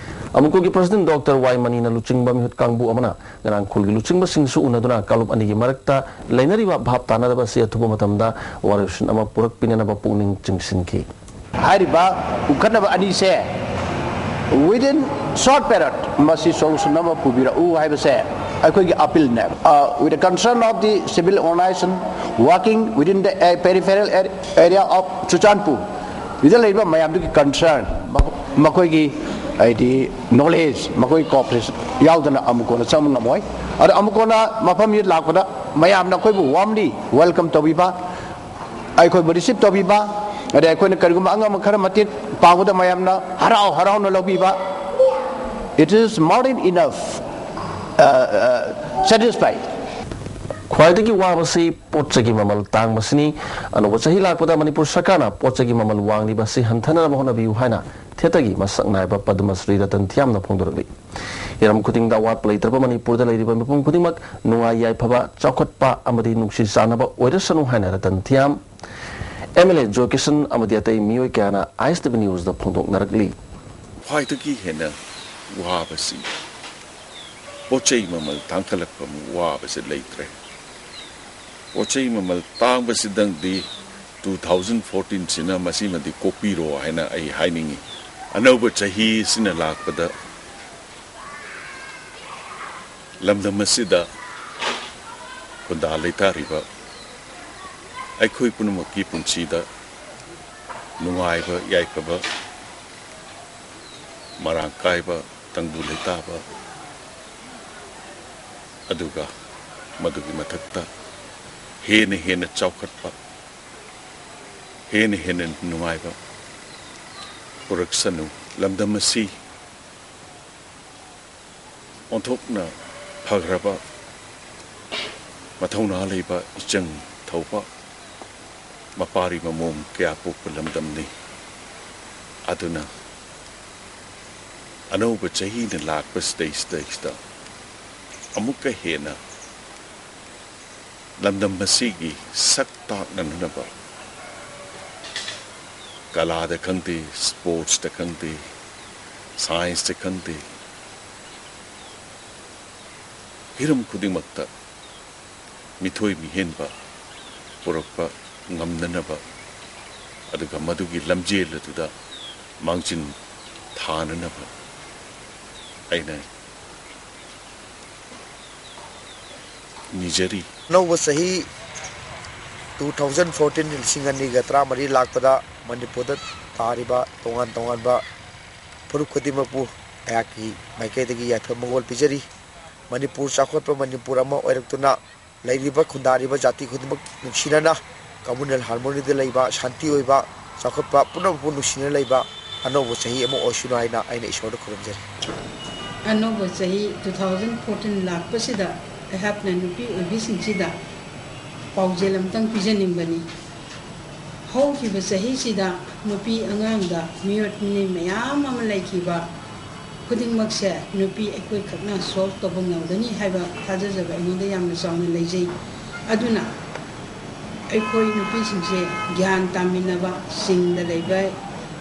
ꯑꯃꯨꯀꯣꯒꯤ President Doctor ꯋꯥꯏ ꯃꯅꯤꯅ ꯂꯨꯆꯤꯡꯕ ꯃꯤꯍꯨꯠ ꯀꯥꯡꯕꯨ ꯑꯃꯅ ꯉꯔꯥꯡ ꯈꯨꯜꯒꯤ ꯂꯨꯆꯤꯡꯕꯁꯤꯡꯁꯨ ꯎꯅꯗꯨꯅ ꯀꯥꯡꯂꯨꯞ ꯑꯅꯤꯒꯤ ꯃꯔꯛꯇ ꯂꯩꯅꯔꯤꯕ ꯚꯥꯞ ꯇꯥꯅꯗꯕ ꯑꯁꯤ ꯑꯊꯨꯕ ꯃꯇꯝꯗ ꯋꯥꯔꯣꯏꯁꯤꯟ ꯑꯃ ꯄꯨꯔꯛꯄꯤꯅꯅꯕ ꯄꯨꯛꯅꯤꯡ ꯆꯤꯡꯁꯤꯟꯈꯤ꯫ ꯍꯥꯏꯔꯤꯕ ꯎꯈꯠꯅꯕ ꯑꯅꯤꯁꯦ within short period ꯃꯁꯤ solution ꯑꯃ ꯄꯨꯕꯤꯔꯛꯎ ꯍꯥꯏꯕꯁꯦ ꯑꯩꯈꯣꯏꯒꯤ appealꯅꯦ꯫ Uh, with the concern of the civil organization working within the, uh, peripheral ar-, area of Churachandpur, ꯁꯤꯗ ꯂꯩꯔꯤꯕ ꯃꯌꯥꯝꯗꯨꯒꯤ concern, ꯃꯈꯣꯏꯒꯤ ꯍꯥꯏꯗꯤ knowledge, ꯃꯈꯣꯏꯒꯤ cooperation ꯌꯥꯎꯗꯅ ꯑꯃꯨꯛ ꯀꯣꯟꯅ ꯆꯪꯕ ꯉꯝꯃꯣꯏ꯫ ꯑꯗꯣ ꯑꯃꯨꯛ ꯀꯣꯟꯅ ꯃꯐꯝꯁꯤꯗ ꯂꯥꯛꯄꯗ ꯃꯌꯥꯝꯅ ꯑꯩꯈꯣꯏꯕꯨ warmly welcome ꯇꯧꯕꯤꯕ, ꯑꯩꯈꯣꯏꯕꯨ receive ꯇꯧꯕꯤꯕ, ꯑꯗꯩ ꯑꯩꯈꯣꯏꯅ ꯀꯔꯤꯒꯨꯝꯕ ꯑꯉꯝꯕ ꯈꯔ ꯃꯇꯦꯡ ꯄꯥꯡꯕꯗ ꯃꯌꯥꯝꯅ ꯍꯔꯥꯎ ꯍꯔꯥꯎꯅ ꯂꯧꯕꯤꯕ, it is more than enough, uh, uh, satisfied. ꯈ꯭ꯋꯥꯏꯗꯒꯤ ꯋꯥꯕꯁꯤ ꯄꯣꯠ ꯆꯩꯒꯤ ꯃꯃꯜ ꯇꯥꯡꯕꯁꯤꯅꯤ꯫ ꯑꯅꯧꯕ ꯆꯍꯤ ꯂꯥꯛꯄꯗ ꯃꯅꯤꯄꯨꯔ ꯁꯔꯀꯥꯔꯅ ꯄꯣꯠ ꯆꯩꯒꯤ ꯃꯃꯜ ꯋꯥꯡꯂꯤꯕ ꯑꯁꯤ ꯍꯟꯊꯅꯅꯕ ꯍꯣꯠꯅꯕꯤꯌꯨ ꯍꯥꯏꯅ ꯊꯤꯌꯦꯇꯔꯒꯤ ꯃꯁꯛ ꯅꯥꯏꯕ ꯄꯗꯃ ꯁ꯭ꯔꯤ ꯔꯇꯟ ꯊꯤꯌꯥꯝꯅ ꯐꯣꯡꯗꯣꯔꯛꯂꯤ꯫ ꯍꯤꯔꯝ ꯈꯨꯗꯤꯡꯗ ꯑꯋꯥꯠꯄ ꯂꯩꯇ꯭ꯔꯕ ꯃꯅꯤꯄꯨꯔꯗ ꯂꯩꯔꯤꯕ ꯃꯤꯄꯨꯝ ꯈꯨꯗꯤꯡꯃꯛ ꯅꯨꯡꯉꯥꯏ ꯌꯥꯏꯐꯕ, ꯆꯥꯎꯈꯠꯄ ꯑꯃꯗꯤ ꯅꯨꯡꯁꯤ ꯆꯥꯟꯅꯕ ꯑꯣꯏꯔꯁꯅꯨ ꯍꯥꯏꯅ ꯔꯇꯟ ꯊꯤꯌꯥꯝ, ꯑꯦꯝ ꯑꯦꯜ ꯑꯦ ꯖꯣꯏ ꯀꯤꯁꯟ ꯑꯃꯗꯤ ꯑꯇꯩ ꯃꯤꯑꯣꯏ ꯀꯌꯥꯅ ꯑꯥꯏ ꯑꯦꯁ ꯇꯤ ꯚꯤ ꯅ꯭ꯌꯨꯁꯇ ꯐꯣꯡꯗꯣꯛꯅꯔꯛꯂꯤ꯫ ꯈ꯭ꯋꯥꯏꯗꯒꯤ ꯍꯦꯟꯅ ꯋꯥꯕꯁꯤ ꯄꯣꯠ ꯆꯩ ꯃꯃꯜ ꯇꯥꯡꯈꯠꯂꯛꯄ ꯋꯥꯕꯁꯦ ꯂꯩꯇ꯭ꯔꯦ꯫ ꯄꯣꯠ ꯆꯩ ꯃꯃꯜ ꯇꯥꯡꯕꯁꯤꯗꯪꯗꯤ two thousand fourteen ꯁꯤꯅ ꯃꯁꯤꯃꯗꯤ ꯀꯣꯛꯄꯤꯔꯣ ꯍꯥꯏꯅ ꯑꯩ ꯍꯥꯏꯅꯤꯡꯏ꯫ ꯑꯅꯧꯕ ꯆꯍꯤ ꯑꯁꯤꯅ ꯂꯥꯛꯄꯗ ꯂꯝꯗꯝ ꯑꯁꯤꯗ ꯈꯨꯟꯗꯥ ꯂꯩꯇꯥꯔꯤꯕ ꯑꯩꯈꯣꯏ ꯄꯨꯝꯅꯃꯛꯀꯤ ꯄꯨꯟꯁꯤꯗ ꯅꯨꯡꯉꯥꯏꯕ, ꯌꯥꯏꯐꯕ, ꯃꯔꯥꯡ ꯀꯥꯏꯕ, ꯇꯪꯗꯨ ꯂꯩꯇꯥꯕ, ꯑꯗꯨꯒ ꯃꯗꯨꯒꯤ ꯃꯊꯛꯇ ꯍꯦꯟꯅ ꯍꯦꯟꯅ ꯆꯥꯎꯈꯠꯄ, ꯍꯦꯟꯅ ꯍꯦꯟꯅ ꯅꯨꯡꯉꯥꯏꯕ ꯄꯨꯔꯛꯁꯅꯨ꯫ ꯂꯝꯗꯝ ꯑꯁꯤ ꯑꯣꯟꯊꯣꯛꯅ ꯐꯈ꯭ꯔꯕ, ꯃꯊꯧꯅꯥ ꯂꯩꯕ, ꯏꯆꯪ ꯊꯧꯕ, ꯃꯄꯥꯔꯤ ꯃꯃꯣꯝ ꯀꯌꯥ ꯄꯣꯛꯄ ꯂꯝꯗꯝꯅꯤ꯫ ꯑꯗꯨꯅ ꯑꯅꯧꯕ ꯆꯍꯤꯅ ꯂꯥꯛꯄꯁꯤꯗꯩꯁꯤꯗꯩꯁꯤꯗ ꯑꯃꯨꯛꯀ ꯍꯦꯟꯅ ꯂꯝꯗꯝ ꯑꯁꯤꯒꯤ ꯁꯛ ꯇꯥꯛꯅꯅꯕ ꯀꯂꯥꯗ ꯈꯪꯗꯦ, ꯁ꯭ꯄꯣꯔꯠꯁꯇ ꯈꯪꯗꯦ, ꯁꯥꯏꯟꯁꯇ ꯈꯪꯗꯦ, ꯍꯤꯔꯝ ꯈꯨꯗꯤꯡꯃꯛꯇ ꯃꯤꯊꯣꯏ ꯃꯤꯍꯦꯟꯕ ꯄꯨꯔꯛꯄ ꯉꯝꯅꯅꯕ, ꯑꯗꯨꯒ ꯃꯗꯨꯒꯤ ꯂꯝꯖꯦꯜ ꯑꯗꯨꯗ ꯃꯥꯡꯖꯤꯟ ꯊꯥꯅꯅꯕ ꯑꯩꯅ ꯅꯤꯖꯔꯤ꯫ ꯑꯅꯧꯕ ꯆꯍꯤ two thousand fourteen, ꯂꯤꯁꯤꯡ ꯑꯅꯤꯒ ꯇꯔꯥꯃꯔꯤ ꯂꯥꯛꯄꯗ ꯃꯅꯤꯄꯨꯔꯗ ꯇꯥꯔꯤꯕ ꯇꯣꯉꯥꯟ ꯇꯣꯉꯥꯟꯕ ꯐꯨꯔꯨꯞ ꯈꯨꯗꯤꯡꯃꯛꯄꯨ ꯑꯩꯍꯥꯛꯀꯤ ꯃꯥꯏꯀꯩꯗꯒꯤ ꯌꯥꯏꯐ ꯃꯪꯒꯣꯜ ꯄꯤꯖꯔꯤ꯫ ꯃꯅꯤꯄꯨꯔ ꯆꯥꯎꯈꯠꯄ ꯃꯅꯤꯄꯨꯔ ꯑꯃ ꯑꯣꯏꯔꯛꯇꯨꯅ ꯂꯩꯔꯤꯕ ꯈꯨꯟꯗꯥꯔꯤꯕ ꯖꯥꯇꯤ ꯈꯨꯗꯤꯡꯃꯛ ꯅꯨꯡꯁꯤꯅꯅ communal harmony ꯗ ꯂꯩꯕ, ꯁꯥꯟꯇꯤ ꯑꯣꯏꯕ, ꯆꯥꯎꯈꯠꯄ ꯄꯨꯝꯅꯃꯛꯄꯨ ꯅꯨꯡꯁꯤꯅ ꯂꯩꯕ ꯑꯅꯧꯕ ꯆꯍꯤ ꯑꯃ ꯑꯣꯏꯁꯅꯨ ꯍꯥꯏꯅ ꯑꯩꯅ ꯏꯁꯣꯔꯗ ꯈꯨꯔꯨꯝꯖꯔꯤ꯫ ꯑꯅꯧꯕ ꯆꯍꯤ two thousand fourteen ꯂꯥꯛꯄꯁꯤꯗ ꯑꯩꯍꯥꯛꯅ ꯅꯨꯄꯤ ꯑꯣꯏꯕꯤꯁꯤꯡꯁꯤꯗ ꯄꯥꯎꯖꯦꯜ ꯑꯃꯇꯪ ꯄꯤꯖꯅꯤꯡꯕꯅꯤ꯫ ꯍꯧꯈꯤꯕ ꯆꯍꯤꯁꯤꯗ ꯅꯨꯄꯤ ꯑꯉꯥꯡꯗ ꯃꯤꯑꯣꯠ ꯃꯤꯅꯩ ꯃꯌꯥꯝ ꯑꯃ ꯂꯩꯈꯤꯕ ꯈꯨꯗꯤꯡꯃꯛꯁꯦ ꯅꯨꯄꯤ ꯑꯩꯈꯣꯏꯈꯛꯅ solve ꯇꯧꯕ ꯉꯝꯒꯅꯤ ꯍꯥꯏꯕ ꯊꯥꯖꯖꯕ ꯑꯩꯉꯣꯟꯗ ꯌꯥꯝꯅ ꯆꯥꯎꯅ ꯂꯩꯖꯩ꯫ ꯑꯗꯨꯅ ꯑꯩꯈꯣꯏ ꯅꯨꯄꯤꯁꯤꯡꯁꯦ ꯒ꯭ꯌꯥꯟ ꯇꯥꯃꯤꯟꯅꯕ, ꯆꯤꯡꯗ ꯂꯩꯕ,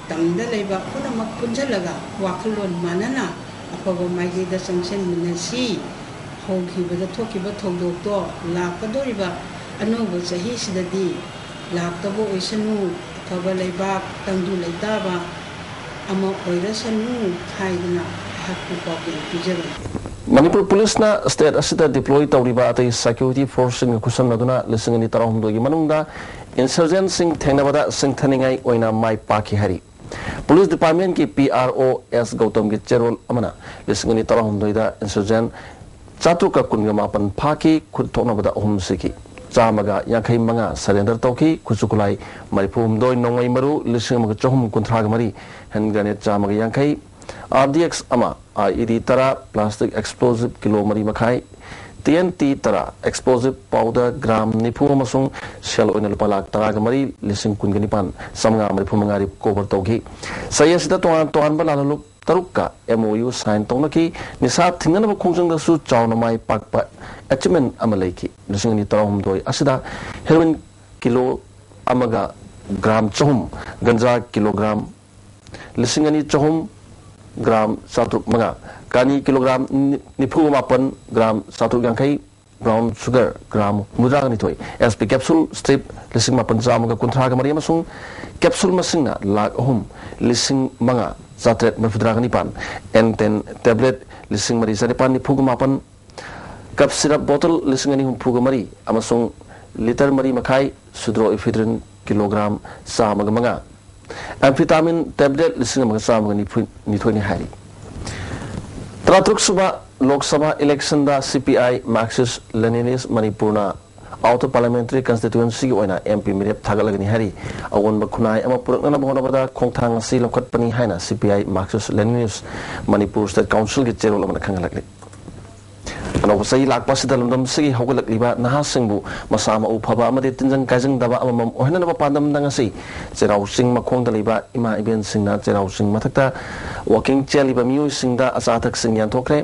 ꯇꯝꯗ ꯂꯩꯕ ꯄꯨꯝꯅꯃꯛ ꯄꯨꯟꯁꯤꯜꯂꯒ ꯋꯥꯈꯜꯂꯣꯟ ꯃꯥꯟꯅꯅ ꯑꯐꯕ ꯃꯥꯏꯀꯩꯗ ꯆꯪꯁꯤꯟꯃꯤꯟꯅꯁꯤ꯫ ꯍꯧꯈꯤꯕꯗ ꯊꯣꯛꯈꯤꯕ ꯊꯧꯗꯣꯛꯇꯣ ꯂꯥꯛꯀꯗꯧꯔꯤꯕ ꯑꯅꯧꯕ ꯆꯍꯤꯁꯤꯗꯗꯤ ꯂꯥꯛꯇꯕ ꯑꯣꯏꯁꯅꯨ, ꯑꯐꯕ ꯂꯩꯕꯥꯛ, ꯇꯪꯗꯨ ꯂꯩꯇꯥꯕ ꯑꯃ ꯑꯣꯏꯔꯁꯅꯨ ꯍꯥꯏꯗꯨꯅ ꯑꯩꯍꯥꯛꯄꯨ ꯄꯥꯎꯖꯦꯜ ꯄꯤꯖꯕꯅꯤ꯫ ꯃꯅꯤꯄꯨꯔ ꯄꯨꯂꯤꯁꯅ state ꯑꯁꯤꯗ deploy ꯇꯧꯔꯤꯕ ꯑꯇꯩ security forceꯁꯤꯡꯒ ꯈꯨꯠꯁꯝꯅꯗꯨꯅ ꯂꯤꯁꯤꯡ ꯑꯅꯤ ꯇꯔꯥꯍꯨꯝꯗꯣꯏꯒꯤ ꯃꯅꯨꯡꯗ insurgentꯁꯤꯡ ꯊꯦꯡꯅꯕꯗ ꯁꯤꯡꯊꯅꯤꯡꯉꯥꯏ ꯑꯣꯏꯅ ꯃꯥꯏ ꯄꯥꯛꯈꯤ ꯍꯥꯏꯔꯤ꯫ Police Departmentꯀꯤ P R O S ꯒꯧꯇꯝꯒꯤ ꯆꯦꯔꯣꯜ ꯑꯃꯅ ꯂꯤꯁꯤꯡ ꯑꯅꯤ ꯇꯔꯥꯍꯨꯝꯗꯣꯏꯗ insurgent ꯆꯥꯇ꯭ꯔꯨꯛꯀ ꯀꯨꯟꯒ ꯃꯥꯄꯟ ꯐꯥꯈꯤ, ꯈꯨꯠ ꯊꯣꯛꯅꯕꯗ ꯑꯍꯨꯝ ꯁꯤꯈꯤ꯫ ꯆꯥꯝꯃꯒ ꯌꯥꯡꯈꯩ ꯃꯉꯥ surrender ꯇꯧꯈꯤ꯫ ꯈꯨꯠꯁꯨ ꯈꯨꯠꯂꯥꯏ ꯃꯔꯤꯐꯨ ꯍꯨꯝꯗꯣꯏ, ꯅꯣꯡꯃꯩ ꯃꯔꯨ ꯂꯤꯁꯤꯡ ꯑꯃꯒ ꯆꯍꯨꯝ ꯀꯨꯟꯊ꯭ꯔꯥꯒ ꯃꯔꯤ, hand grenade ꯆꯥꯝꯃꯒ ꯌꯥꯡꯈꯩ, R D X ꯑꯃ, I E D ꯇꯔꯥ, plastic explosive ꯀꯤꯂꯣ ꯃꯔꯤ ꯃꯈꯥꯏ, T N T ꯇꯔꯥ, explosive powder gram ꯅꯤꯐꯨ ꯑꯃꯁꯨꯡ ꯁꯦꯜ ꯑꯣꯏꯅ ꯂꯨꯄꯥ ꯂꯥꯈ ꯇꯔꯥꯒ ꯃꯔꯤ, ꯂꯤꯁꯤꯡ ꯀꯨꯟꯒ ꯅꯤꯄꯥꯟ, ꯆꯥꯝꯃꯉꯥ ꯃꯔꯤꯐꯨ ꯃꯉꯥ recover ꯇꯧꯈꯤ꯫ ꯆꯍꯤ ꯑꯁꯤꯗ ꯇꯣꯉꯥꯟ ꯇꯣꯉꯥꯟꯕ ꯂꯥꯜꯍꯧꯂꯨꯞ ꯇꯔꯨꯛꯀ M O U sign ꯇꯧꯅꯈꯤ꯫ ꯅꯤꯁꯥ ꯊꯤꯡꯅꯅꯕ ꯈꯣꯡꯖꯪꯗꯁꯨ ꯆꯥꯎꯅ ꯃꯥꯏ ꯄꯥꯛꯄ achievement ꯑꯃ ꯂꯩꯈꯤ꯫ ꯂꯤꯁꯤꯡ ꯑꯅꯤ ꯇꯔꯥꯍꯨꯝꯗꯣꯏ ꯑꯁꯤꯗ heroin ꯀꯤꯂꯣ ꯑꯃꯒ gram ꯆꯍꯨꯝ, ꯒꯟꯖꯥ ꯀꯤꯂꯣꯒ꯭ꯔꯥꯝ ꯂꯤꯁꯤꯡ ꯑꯅꯤ ꯆꯍꯨꯝ, gram ꯆꯥꯇ꯭ꯔꯨꯛ ꯃꯉꯥ, ꯀꯥꯅꯤ ꯀꯤꯂꯣꯒ꯭ꯔꯥꯝ ꯅꯤꯐꯨ ꯃꯥꯄꯟ, gram ꯆꯥꯇ꯭ꯔꯨꯛ ꯌꯥꯡꯈꯩ, brown sugar gram ꯍꯨꯝꯐꯨꯇꯔꯥꯒ ꯅꯤꯊꯣꯏ, S P capsule strip ꯂꯤꯁꯤꯡ ꯃꯥꯄꯟ ꯆꯥꯝꯃꯒ ꯀꯨꯟꯊ꯭ꯔꯥꯒ ꯃꯔꯤ ꯑꯃꯁꯨꯡ capsule ꯃꯁꯤꯡꯅ ꯂꯥꯈ ꯑꯍꯨꯝ ꯂꯤꯁꯤꯡ ꯃꯉꯥ ꯆꯥꯇ꯭ꯔꯦꯠ ꯃꯔꯤꯐꯨꯇꯔꯥꯒ ꯅꯤꯄꯥꯟ, N ten tablet ꯂꯤꯁꯤꯡ ꯃꯔꯤ ꯆꯥꯅꯤꯄꯥꯟ ꯅꯤꯐꯨꯒ ꯃꯥꯄꯟ, cough syrup bottle ꯂꯤꯁꯤꯡ ꯑꯅꯤ ꯍꯨꯝꯐꯨꯒ ꯃꯔꯤ ꯑꯃꯁꯨꯡ litre ꯃꯔꯤ ꯃꯈꯥꯏ pseudoephedrine ꯀꯤꯂꯣꯒ꯭ꯔꯥꯝ ꯆꯥꯝꯃꯒ ꯃꯉꯥ, amphetamine tablet ꯂꯤꯁꯤꯡ ꯑꯃꯒ ꯆꯥꯝꯃꯒ ꯅꯤꯐꯨ ꯅꯤꯊꯣꯏꯅꯤ ꯍꯥꯏꯔꯤ꯫ ꯇꯔꯥꯇꯔꯨꯛ ꯁꯨꯕ Lok Sabha electionꯗ C P I Marxist Leninist ꯃꯅꯤꯄꯨꯔꯅ ꯑꯥꯎꯇꯔ ꯄꯥꯔꯂꯤꯌꯥꯃꯦꯟꯇꯔꯤ ꯀꯟꯁꯇꯤꯇ꯭ꯌꯨꯑꯦꯟꯁꯤꯒꯤ ꯑꯣꯏꯅ ꯑꯦꯝ ꯄꯤ ꯃꯤꯔꯦꯞ ꯊꯥꯒꯠꯂꯒꯅꯤ ꯍꯥꯏꯔꯤ꯫ ꯑꯑꯣꯟꯕ ꯈꯨꯟꯅꯥꯏ ꯑꯃ ꯄꯨꯔꯛꯅꯅꯕ ꯍꯣꯠꯅꯕꯗ ꯈꯣꯡꯊꯥꯡ ꯑꯁꯤ ꯂꯧꯈꯠꯄꯅꯤ ꯍꯥꯏꯅ ꯁꯤ ꯄꯤ ꯑꯥꯏ ꯃꯥꯔꯛꯁꯤꯁ ꯂꯦꯅꯤꯅꯤꯁ ꯃꯅꯤꯄꯨꯔ ꯁ꯭ꯇꯦꯠ ꯀꯥꯎꯟꯁꯤꯜꯒꯤ ꯆꯦꯔꯣꯜ ꯑꯃꯅ ꯈꯪꯍꯜꯂꯛꯂꯤ꯫ ꯑꯅꯧꯕ ꯆꯍꯤ ꯂꯥꯛꯄ ꯑꯁꯤꯗ ꯂꯝꯗꯝꯁꯤꯒꯤ ꯍꯧꯒꯠꯂꯛꯂꯤꯕ ꯅꯍꯥꯁꯤꯡꯕꯨ ꯃꯁꯥ ꯃꯎ ꯐꯕ ꯑꯃꯗꯤ ꯇꯤꯟꯖꯪ ꯀꯥꯏꯖꯪꯗꯕ ꯑꯃꯃꯝ ꯑꯣꯏꯍꯟꯅꯅꯕ ꯄꯥꯟꯗꯝꯗ ꯉꯁꯤ ꯆꯩꯔꯥꯎ ꯆꯤꯡ ꯃꯈꯣꯡꯗ ꯂꯩꯕ ꯏꯃꯥ ꯏꯕꯦꯟꯁꯤꯡꯅ ꯆꯩꯔꯥꯎ ꯆꯤꯡ ꯃꯊꯛꯇ ꯋꯥꯀꯤꯡ ꯆꯦꯜꯂꯤꯕ ꯃꯤꯑꯣꯏꯁꯤꯡꯗ ꯑꯆꯥ ꯑꯊꯛꯁꯤꯡ ꯌꯥꯟꯊꯣꯛꯈ꯭ꯔꯦ꯫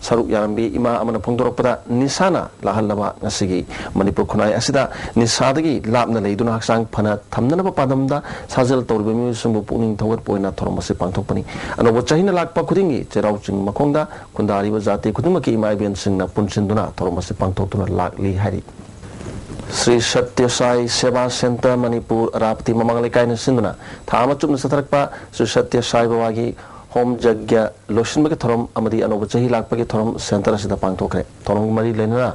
ꯁꯔꯨꯛ ꯌꯥꯔꯝꯕꯤ ꯏꯃꯥ ꯑꯃꯅ ꯐꯣꯡꯗꯣꯔꯛꯄꯗ, ꯅꯤꯁꯥꯅ ꯂꯥꯛꯍꯜꯂꯕ ꯉꯁꯤꯒꯤ ꯃꯅꯤꯄꯨꯔ ꯈꯨꯟꯅꯥꯏ ꯑꯁꯤꯗ ꯅꯤꯁꯥꯗꯒꯤ ꯂꯥꯞꯅ ꯂꯩꯗꯨꯅ ꯍꯛꯆꯥꯡ ꯐꯅ ꯊꯝꯅꯅꯕ ꯄꯥꯟꯗꯝꯗ ꯁꯥꯖꯦꯜ ꯇꯧꯔꯤꯕ ꯃꯤꯑꯣꯏꯁꯤꯡꯕꯨ ꯄꯨꯛꯅꯤꯡ ꯊꯧꯒꯠꯄ ꯑꯣꯏꯅ ꯊꯧꯔꯝ ꯑꯁꯤ ꯄꯥꯡꯊꯣꯛꯄꯅꯤ꯫ ꯑꯅꯧꯕ ꯆꯍꯤꯅ ꯂꯥꯛꯄ ꯈꯨꯗꯤꯡꯒꯤ ꯆꯩꯔꯥꯎ ꯆꯤꯡ ꯃꯈꯣꯡꯗ ꯈꯨꯟꯗꯥꯔꯤꯕ ꯖꯥꯇꯤ ꯈꯨꯗꯤꯡꯃꯛꯀꯤ ꯏꯃꯥ ꯏꯕꯦꯟꯁꯤꯡꯅ ꯄꯨꯟꯁꯤꯟꯗꯨꯅ ꯊꯧꯔꯝ ꯑꯁꯤ ꯄꯥꯡꯊꯣꯛꯇꯨꯅ ꯂꯥꯛꯂꯤ ꯍꯥꯏꯔꯤ꯫ ꯁ꯭ꯔꯤ ꯁꯇ꯭ꯌ ꯁꯥꯏ ꯁꯦꯕꯥ ꯁꯦꯟꯇꯔ ꯃꯅꯤꯄꯨꯔ ꯑꯔꯥꯞꯇꯤ ꯃꯃꯥꯡ ꯂꯩꯀꯥꯏꯅ ꯁꯤꯟꯗꯨꯅ ꯊꯥ ꯑꯃ ꯆꯨꯞꯅ ꯆꯠꯊꯔꯛꯄ ꯁ꯭ꯔꯤ ꯁꯇ꯭ꯌ ꯁꯥꯏ ꯕꯕꯥꯒꯤ ꯍꯣꯝ ꯌꯖ꯭ઞ ꯂꯣꯏꯁꯤꯟꯕꯒꯤ ꯊꯧꯔꯝ ꯑꯃꯗꯤ ꯑꯅꯧꯕ ꯆꯍꯤ ꯂꯥꯛꯄꯒꯤ ꯊꯧꯔꯝ ꯁꯦꯟꯇꯔ ꯑꯁꯤꯗ ꯄꯥꯡꯊꯣꯛꯈ꯭ꯔꯦ꯫ ꯊꯧꯔꯝꯒ ꯃꯔꯤ ꯂꯩꯅꯅ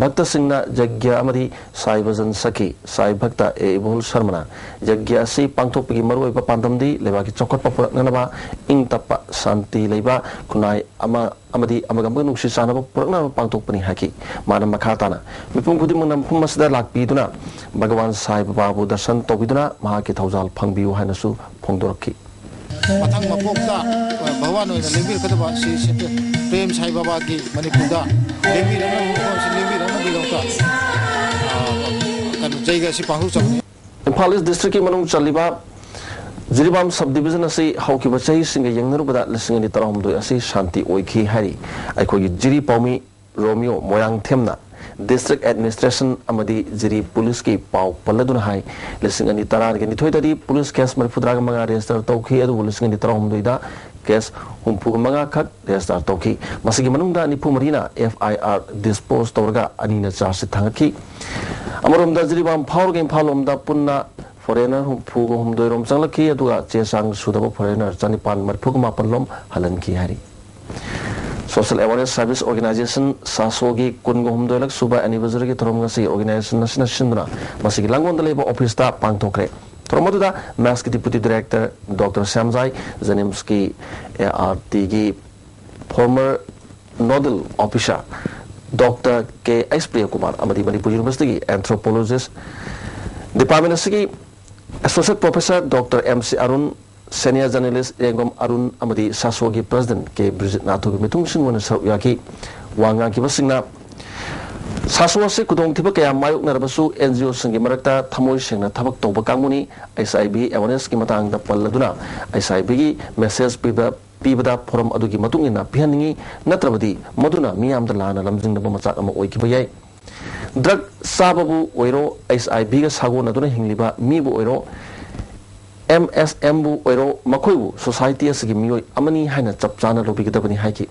ꯚꯛꯇꯁꯤꯡꯅ ꯌꯖ꯭ઞ ꯑꯃꯗꯤ ꯁꯥꯏ ꯚꯖꯟ ꯁꯛꯈꯤ꯫ ꯁꯥꯏ ꯚꯛꯇ ꯑꯦ ꯏꯕꯣꯜ ꯁꯔꯃꯅ ꯌꯖ꯭ઞ ꯑꯁꯤ ꯄꯥꯡꯊꯣꯛꯄꯒꯤ ꯃꯔꯨꯑꯣꯏꯕ ꯄꯥꯟꯗꯝꯗꯤ ꯂꯩꯕꯥꯛꯀꯤ ꯆꯥꯎꯈꯠꯄ ꯄꯨꯔꯛꯅꯅꯕ, ꯏꯪ ꯇꯞꯄ, ꯁꯥꯟꯇꯤ ꯂꯩꯕ ꯈꯨꯟꯅꯥꯏ ꯑꯃ ꯑꯃꯗꯤ ꯑꯃꯒ ꯑꯃꯒ ꯅꯨꯡꯁꯤ ꯆꯥꯟꯅꯕ ꯄꯨꯔꯛꯅꯕ ꯄꯥꯡꯊꯣꯛꯄꯅꯤ ꯍꯥꯏꯈꯤ꯫ ꯃꯥꯅ ꯃꯈꯥ ꯇꯥꯅ ꯃꯤꯄꯨꯝ ꯈꯨꯗꯤꯡꯃꯛꯅ ꯃꯐꯝ ꯑꯁꯤꯗ ꯂꯥꯛꯄꯤꯗꯨꯅ ꯚꯒꯋꯥꯟ ꯁꯥꯏ ꯕꯕꯥꯕꯨ ꯗꯔꯁꯟ ꯇꯧꯕꯤꯗꯨꯅ ꯃꯍꯥꯛꯀꯤ ꯊꯧꯖꯥꯜ ꯐꯪꯕꯤꯌꯨ ꯍꯥꯏꯅꯁꯨ ꯐꯣꯡꯗꯣꯔꯛꯈꯤ꯫ ꯃꯊꯪ ꯃꯄꯣꯛꯇ ꯚꯒꯋꯥꯟ ꯑꯣꯏꯅ ꯂꯦꯡꯕꯤꯔꯛꯀꯗꯕ ꯁ꯭ꯔꯤ ꯁꯇ꯭ꯌ ꯄ꯭ꯔꯦꯝ ꯁꯥꯏ ꯕꯕꯥꯒꯤ ꯃꯅꯤꯄꯨꯔꯗ ꯂꯦꯡꯕꯤꯔꯛꯅꯕ, ꯃꯐꯝ ꯑꯁꯤ ꯂꯦꯡꯕꯤꯔꯛꯅꯕꯒꯤꯗꯃꯛꯇ, ꯑ, ꯀꯩꯅꯣ, ꯖꯩꯒ ꯑꯁꯤ ꯄꯥꯡꯊꯣꯛꯆꯕꯅꯤ꯫ ꯏꯝꯐꯥꯜ ꯏꯁ ꯗꯤꯁꯇ꯭ꯔꯤꯛꯀꯤ ꯃꯅꯨꯡ ꯆꯜꯂꯤꯕ ꯖꯤꯔꯤꯕꯥꯝ ꯁꯕ ꯗꯤꯕꯤꯖꯟ ꯑꯁꯤ ꯍꯧꯈꯤꯕ ꯆꯍꯤꯁꯤꯡꯒ ꯌꯦꯡꯅꯔꯨꯕꯗ ꯂꯤꯁꯤꯡ ꯑꯅꯤ ꯇꯔꯥꯍꯨꯝꯗꯣꯏ ꯑꯁꯤ ꯁꯥꯟꯇꯤ ꯑꯣꯏꯈꯤ ꯍꯥꯏꯔꯤ꯫ ꯑꯩꯈꯣꯏꯒꯤ ꯖꯤꯔꯤ ꯄꯥꯎꯃꯤ ꯔꯣꯃꯤꯌꯣ ꯃꯣꯏꯔꯥꯡꯊꯦꯝꯅ ꯗꯤꯁꯇ꯭ꯔꯤꯛ ꯑꯦꯗꯃꯤꯅꯤꯁꯇ꯭ꯔꯦꯁꯟ ꯑꯃꯗꯤ ꯖꯤꯔꯤ ꯄꯨꯂꯤꯁꯀꯤ ꯄꯥꯎ ꯄꯜꯂꯗꯨꯅ ꯍꯥꯏ, ꯂꯤꯁꯤꯡ ꯑꯅꯤ ꯇꯔꯥꯒ ꯅꯤꯊꯣꯏꯗꯗꯤ ꯄꯨꯂꯤꯁ ꯀꯦꯁ ꯃꯔꯤꯐꯨꯇꯔꯥꯒ ꯃꯉꯥ ꯔꯦꯖꯤꯁꯇꯔ ꯇꯧꯈꯤ, ꯑꯗꯨꯕꯨ ꯂꯤꯁꯤꯡ ꯑꯅꯤ ꯇꯔꯥꯍꯨꯝꯗꯣꯏꯗ ꯀꯦꯁ ꯍꯨꯝꯐꯨꯒ ꯃꯉꯥ ꯈꯛ ꯔꯦꯖꯤꯁꯇꯔ ꯇꯧꯈꯤ꯫ ꯃꯁꯤꯒꯤ ꯃꯅꯨꯡꯗ ꯅꯤꯐꯨ ꯃꯔꯤꯅ ꯑꯦꯐ ꯑꯥꯏ ꯑꯥꯔ ꯗꯤꯁꯄꯣꯖ ꯇꯧꯔꯒ ꯑꯅꯤꯅ ꯆꯥꯔꯖꯁꯤꯠ ꯊꯥꯡꯒꯠꯈꯤ꯫ ꯑꯃꯔꯣꯝꯗ ꯖꯤꯔꯤꯕꯥꯝ ꯐꯥꯎꯔꯒ ꯏꯝꯐꯥꯜ ꯂꯣꯝꯗ ꯄꯨꯟꯅ ꯐꯣꯔꯦꯅꯔ ꯍꯨꯝꯐꯨꯒ ꯍꯨꯝꯗꯣꯏ ꯔꯣꯝ ꯆꯪꯂꯛꯈꯤ, ꯑꯗꯨꯒ ꯆꯦ ꯆꯥꯡ ꯁꯨꯗꯕ ꯐꯣꯔꯦꯅꯔ ꯆꯅꯤꯄꯥꯟ ꯃꯔꯤꯐꯨꯒ ꯃꯥꯄꯟ ꯂꯣꯝ ꯍꯜꯍꯟꯈꯤ ꯍꯥꯏꯔꯤ꯫ ꯁꯣꯁꯤꯌꯦꯜ ꯑꯦꯋꯥꯔꯅꯦꯁ ꯁꯔꯚꯤꯁ ꯑꯣꯔꯒꯅꯥꯏꯖꯦꯁꯟ, ꯁꯥꯁꯣꯒꯤ ꯀꯨꯟꯒ ꯍꯨꯝꯗꯣꯏꯂꯛ ꯁꯨꯕ ꯑꯦꯅꯤꯚꯔꯁꯔꯤꯒꯤ ꯊꯧꯔꯝ ꯉꯁꯤ ꯑꯣꯔꯒꯅꯥꯏꯖꯦꯁꯟ ꯑꯁꯤꯅ ꯁꯤꯟꯗꯨꯅ ꯃꯁꯤꯒꯤ ꯂꯥꯡꯒꯣꯜꯗ ꯂꯩꯕ ꯑꯣꯐꯤꯁꯇ ꯄꯥꯡꯊꯣꯛꯈ꯭ꯔꯦ꯫ ꯊꯧꯔꯝ ꯑꯗꯨꯗ ꯃꯦꯁꯀꯤ ꯗꯤꯄꯨꯇꯤ ꯗꯥꯏꯔꯦꯛꯇꯔ ꯗꯣꯛꯇꯔ ꯁ꯭ꯌꯥꯝꯖꯥꯏ, ꯖꯦꯅꯤꯝꯁꯀꯤ ꯑꯦ ꯑꯥꯔ ꯇꯤꯒꯤ former nodal officer doctor K H Priyakumar ꯑꯃꯗꯤ ꯃꯅꯤꯄꯨꯔ ꯌꯨꯅꯤꯚꯔꯁꯤꯇꯤꯒꯤ ꯑꯦꯟꯊ꯭ꯔꯣꯄꯣꯂꯣꯖꯤꯁ ꯗꯤꯄꯥꯔꯠꯃꯦꯟ ꯑꯁꯤꯒꯤ associate professor doctor M C Arun, senior journalist ꯏꯔꯦꯡꯕꯝ Arun ꯑꯃꯗꯤ ꯁꯥꯁꯣꯒꯤ ꯄ꯭ꯔꯦꯁꯤꯗꯦꯟꯠ ꯀꯦ ꯕ꯭ꯔꯤꯖꯤꯠ ꯅꯥꯊꯨꯒꯤ ꯃꯤꯊꯨꯡꯁꯤꯡ ꯑꯣꯏꯅ ꯁꯔꯨꯛ ꯌꯥꯈꯤ꯫ ꯋꯥ ꯉꯥꯡꯈꯤꯕꯁꯤꯡꯅ ꯁꯥꯁꯣ ꯑꯁꯤ ꯈꯨꯗꯣꯡꯊꯤꯕ ꯀꯌꯥ ꯃꯥꯌꯣꯛꯅꯔꯕꯁꯨ ꯑꯦꯟ ꯖꯤ ꯑꯣꯁꯤꯡꯒꯤ ꯃꯔꯛꯇ ꯊꯃꯣꯏ ꯁꯦꯡꯅ ꯊꯕꯛ ꯇꯧꯕ ꯀꯥꯡꯕꯨꯅꯤ꯫ ꯑꯩꯆ ꯑꯥꯏ ꯚꯤ ꯑꯦꯋꯥꯔꯅꯦꯁꯀꯤ ꯃꯇꯥꯡꯗ ꯄꯜꯂꯗꯨꯅ ꯑꯩꯆ ꯑꯥꯏ ꯚꯤꯒꯤ ꯃꯦꯁꯦꯖ ꯄꯤꯕ ꯄꯤꯕꯗ ꯐꯣꯔꯝ ꯑꯗꯨꯒꯤ ꯃꯇꯨꯡ ꯏꯟꯅ ꯄꯤꯍꯟꯅꯤꯡꯏ, ꯅꯠꯇ꯭ꯔꯕꯗꯤ ꯃꯗꯨꯅ ꯃꯤꯌꯥꯝꯗ ꯂꯥꯟꯅ ꯂꯝꯖꯤꯡꯅꯕ ꯃꯆꯥꯛ ꯑꯃ ꯑꯣꯏꯈꯤꯕ ꯌꯥꯏ꯫ ꯗ꯭ꯔꯒ ꯆꯥꯕꯕꯨ ꯑꯣꯏꯔꯣ, ꯑꯩꯆ ꯑꯥꯏ ꯚꯤꯒ ꯁꯥꯒꯣꯟꯅꯗꯨꯅ ꯍꯤꯡꯂꯤꯕ ꯃꯤꯕꯨ ꯑꯣꯏꯔꯣ, ꯑꯦꯝ ꯑꯦꯁ ꯑꯦꯝꯕꯨ ꯑꯣꯏꯔꯣ, ꯃꯈꯣꯏꯕꯨ ꯁꯣꯁꯥꯏꯇꯤ ꯑꯁꯤꯒꯤ ꯃꯤꯑꯣꯏ ꯑꯃꯅꯤ ꯍꯥꯏꯅ ꯆꯞ ꯆꯥꯅ ꯂꯧꯕꯤꯒꯗꯕꯅꯤ ꯍꯥꯏꯈꯤ꯫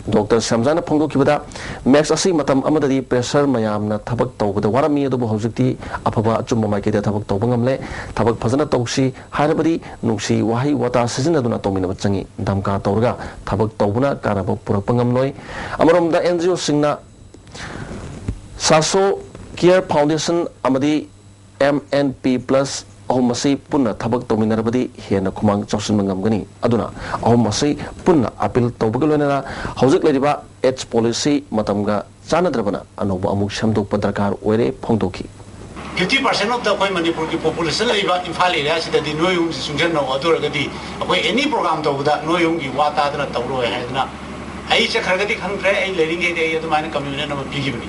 ꯗꯣꯛꯇꯔ ꯁ꯭ꯌꯥꯝꯖꯥꯅ ꯐꯣꯡꯗꯣꯛꯈꯤꯕꯗ, ꯃꯦꯛꯁ ꯑꯁꯤ ꯃꯇꯝ ꯑꯃꯗꯗꯤ ꯄ꯭ꯔꯦꯁꯔ ꯃꯌꯥꯝꯅ ꯊꯕꯛ ꯇꯧꯕꯗ ꯋꯥꯔꯝꯃꯤ, ꯑꯗꯨꯕꯨ ꯍꯧꯖꯤꯛꯇꯤ ꯑꯐꯕ ꯑꯆꯨꯝꯕ ꯃꯥꯏꯀꯩꯗ ꯊꯕꯛ ꯇꯧꯕ ꯉꯝꯂꯦ꯫ ꯊꯕꯛ ꯐꯖꯅ ꯇꯧꯁꯤ ꯍꯥꯏꯔꯕꯗꯤ ꯅꯨꯡꯁꯤ ꯋꯥꯍꯩ ꯋꯥꯇꯥ ꯁꯤꯖꯤꯟꯅꯗꯨꯅ ꯇꯧꯃꯤꯟꯅꯕ ꯆꯪꯏ꯫ ꯙꯝꯀꯥ ꯇꯧꯔꯒ ꯊꯕꯛ ꯇꯧꯕꯅ ꯀꯥꯟꯅꯕ ꯄꯨꯔꯛꯄ ꯉꯝꯂꯣꯏ꯫ ꯑꯃꯔꯣꯝꯗ ꯑꯦꯟ ꯖꯤ ꯑꯣꯁꯤꯡꯅ ꯁꯥꯁꯣ ꯀꯤꯌꯔ ꯐꯥꯎꯟꯗꯦꯁꯟ ꯑꯃꯗꯤ ꯑꯦꯝ ꯑꯦꯟ ꯄꯤ ꯄ꯭ꯂꯁ ꯑꯍꯨꯝ ꯑꯁꯤ ꯄꯨꯟꯅ ꯊꯕꯛ ꯇꯧꯃꯤꯟꯅꯔꯕꯗꯤ ꯍꯦꯟꯅ ꯈꯨꯃꯥꯡ ꯆꯥꯎꯁꯤꯟꯕ ꯉꯝꯒꯅꯤ꯫ ꯑꯗꯨꯅ ꯑꯍꯨꯝ ꯑꯁꯤ ꯄꯨꯟꯅ ꯑꯄꯤꯜ ꯇꯧꯕꯒ ꯂꯣꯏꯅꯅ ꯍꯧꯖꯤꯛ ꯂꯩꯔꯤꯕ ꯑꯦꯖ ꯄꯣꯂꯤꯁꯤ ꯃꯇꯝꯒ ꯆꯥꯟꯅꯗ꯭ꯔꯕꯅ ꯑꯅꯧꯕ ꯑꯃꯨꯛ ꯁꯦꯝꯗꯣꯛꯄ ꯗꯔꯀꯥꯔ ꯑꯣꯏꯔꯦ ꯐꯣꯡꯗꯣꯛꯈꯤ꯫ Fifty percent of the ꯑꯩꯈꯣꯏ ꯃꯅꯤꯄꯨꯔꯒꯤ ꯄꯣꯄꯨꯂꯦꯁꯟ ꯂꯩꯕ ꯏꯝꯐꯥꯜ ꯑꯦꯔꯤꯌꯥꯁꯤꯗꯗꯤ ꯅꯣꯏ ꯑꯍꯨꯝꯁꯤ ꯆꯨꯡꯁꯤꯟꯅꯧ, ꯑꯗꯨ ꯑꯣꯏꯔꯒꯗꯤ ꯑꯩꯈꯣꯏ ꯑꯦꯅꯤ ꯄ꯭ꯔꯣꯒ꯭ꯔꯥꯝ ꯇꯧꯕꯗ ꯅꯣꯏ ꯑꯍꯨꯝꯒꯤ ꯋꯥ ꯇꯥꯗꯅ ꯇꯧꯔꯣꯏ ꯍꯥꯏꯗꯅ, ꯑꯩ ꯆꯠꯈ꯭ꯔꯒꯗꯤ ꯈꯪꯗ꯭ꯔꯦ, ꯑꯩ ꯂꯩꯔꯤꯉꯩꯗꯤ ꯑꯩ ꯑꯗꯨꯃꯥꯏꯅ ꯀꯃꯤꯠꯃꯦꯟ ꯑꯃ ꯄꯤꯈꯤꯕꯅꯤ꯫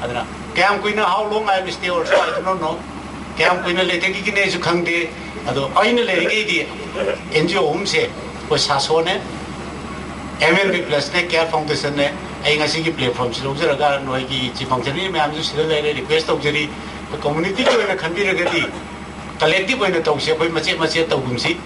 ꯑꯗꯨꯅ ꯀꯌꯥꯝ ꯀꯨꯏꯅ, how long I will stay also I do not know, ꯀꯌꯥꯝ ꯀꯨꯏꯅ ꯂꯩꯊꯈꯤꯒꯅꯤ ꯑꯩꯁꯨ ꯈꯪꯗꯦ꯫ ꯑꯗꯣ ꯑꯩꯅ ꯂꯩꯔꯤꯉꯩꯗꯤ ꯑꯦꯟ ꯖꯤ ꯑꯣ ꯑꯍꯨꯝꯁꯦ, ꯑꯩꯈꯣꯏ ꯁꯥꯁꯣꯅꯦ, ꯑꯦꯝ ꯑꯦꯟ ꯕꯤ ꯄ꯭ꯂꯁꯅꯦ, ꯀꯤꯌꯔ ꯐꯥꯎꯟꯗꯦꯁꯟꯅꯦ, ꯑꯩ ꯉꯁꯤꯒꯤ ꯄ꯭ꯂꯦꯠꯐꯣꯔꯝꯁꯤ ꯂꯧꯖꯔꯒ ꯅꯣꯏꯒꯤ ꯆꯤꯐ ꯐꯪꯁꯅꯔꯤ ꯃꯌꯥꯝꯁꯨ ꯁꯤꯗ ꯂꯩꯔꯦ, ꯔꯤꯀ꯭ꯋꯦꯁ ꯇꯧꯖꯔꯤ, ꯑꯩꯈꯣꯏ ꯀꯝꯃꯨꯅꯤꯇꯤꯒꯤ ꯑꯣꯏꯅ ꯈꯟꯕꯤꯔꯒꯗꯤ ꯀꯂꯦꯛꯇꯤꯚ ꯑꯣꯏꯅ ꯇꯧꯁꯤ, ꯑꯩꯈꯣꯏ ꯃꯆꯦꯠ ꯃꯆꯦꯠ ꯇꯧꯒꯨꯝꯁꯤ꯫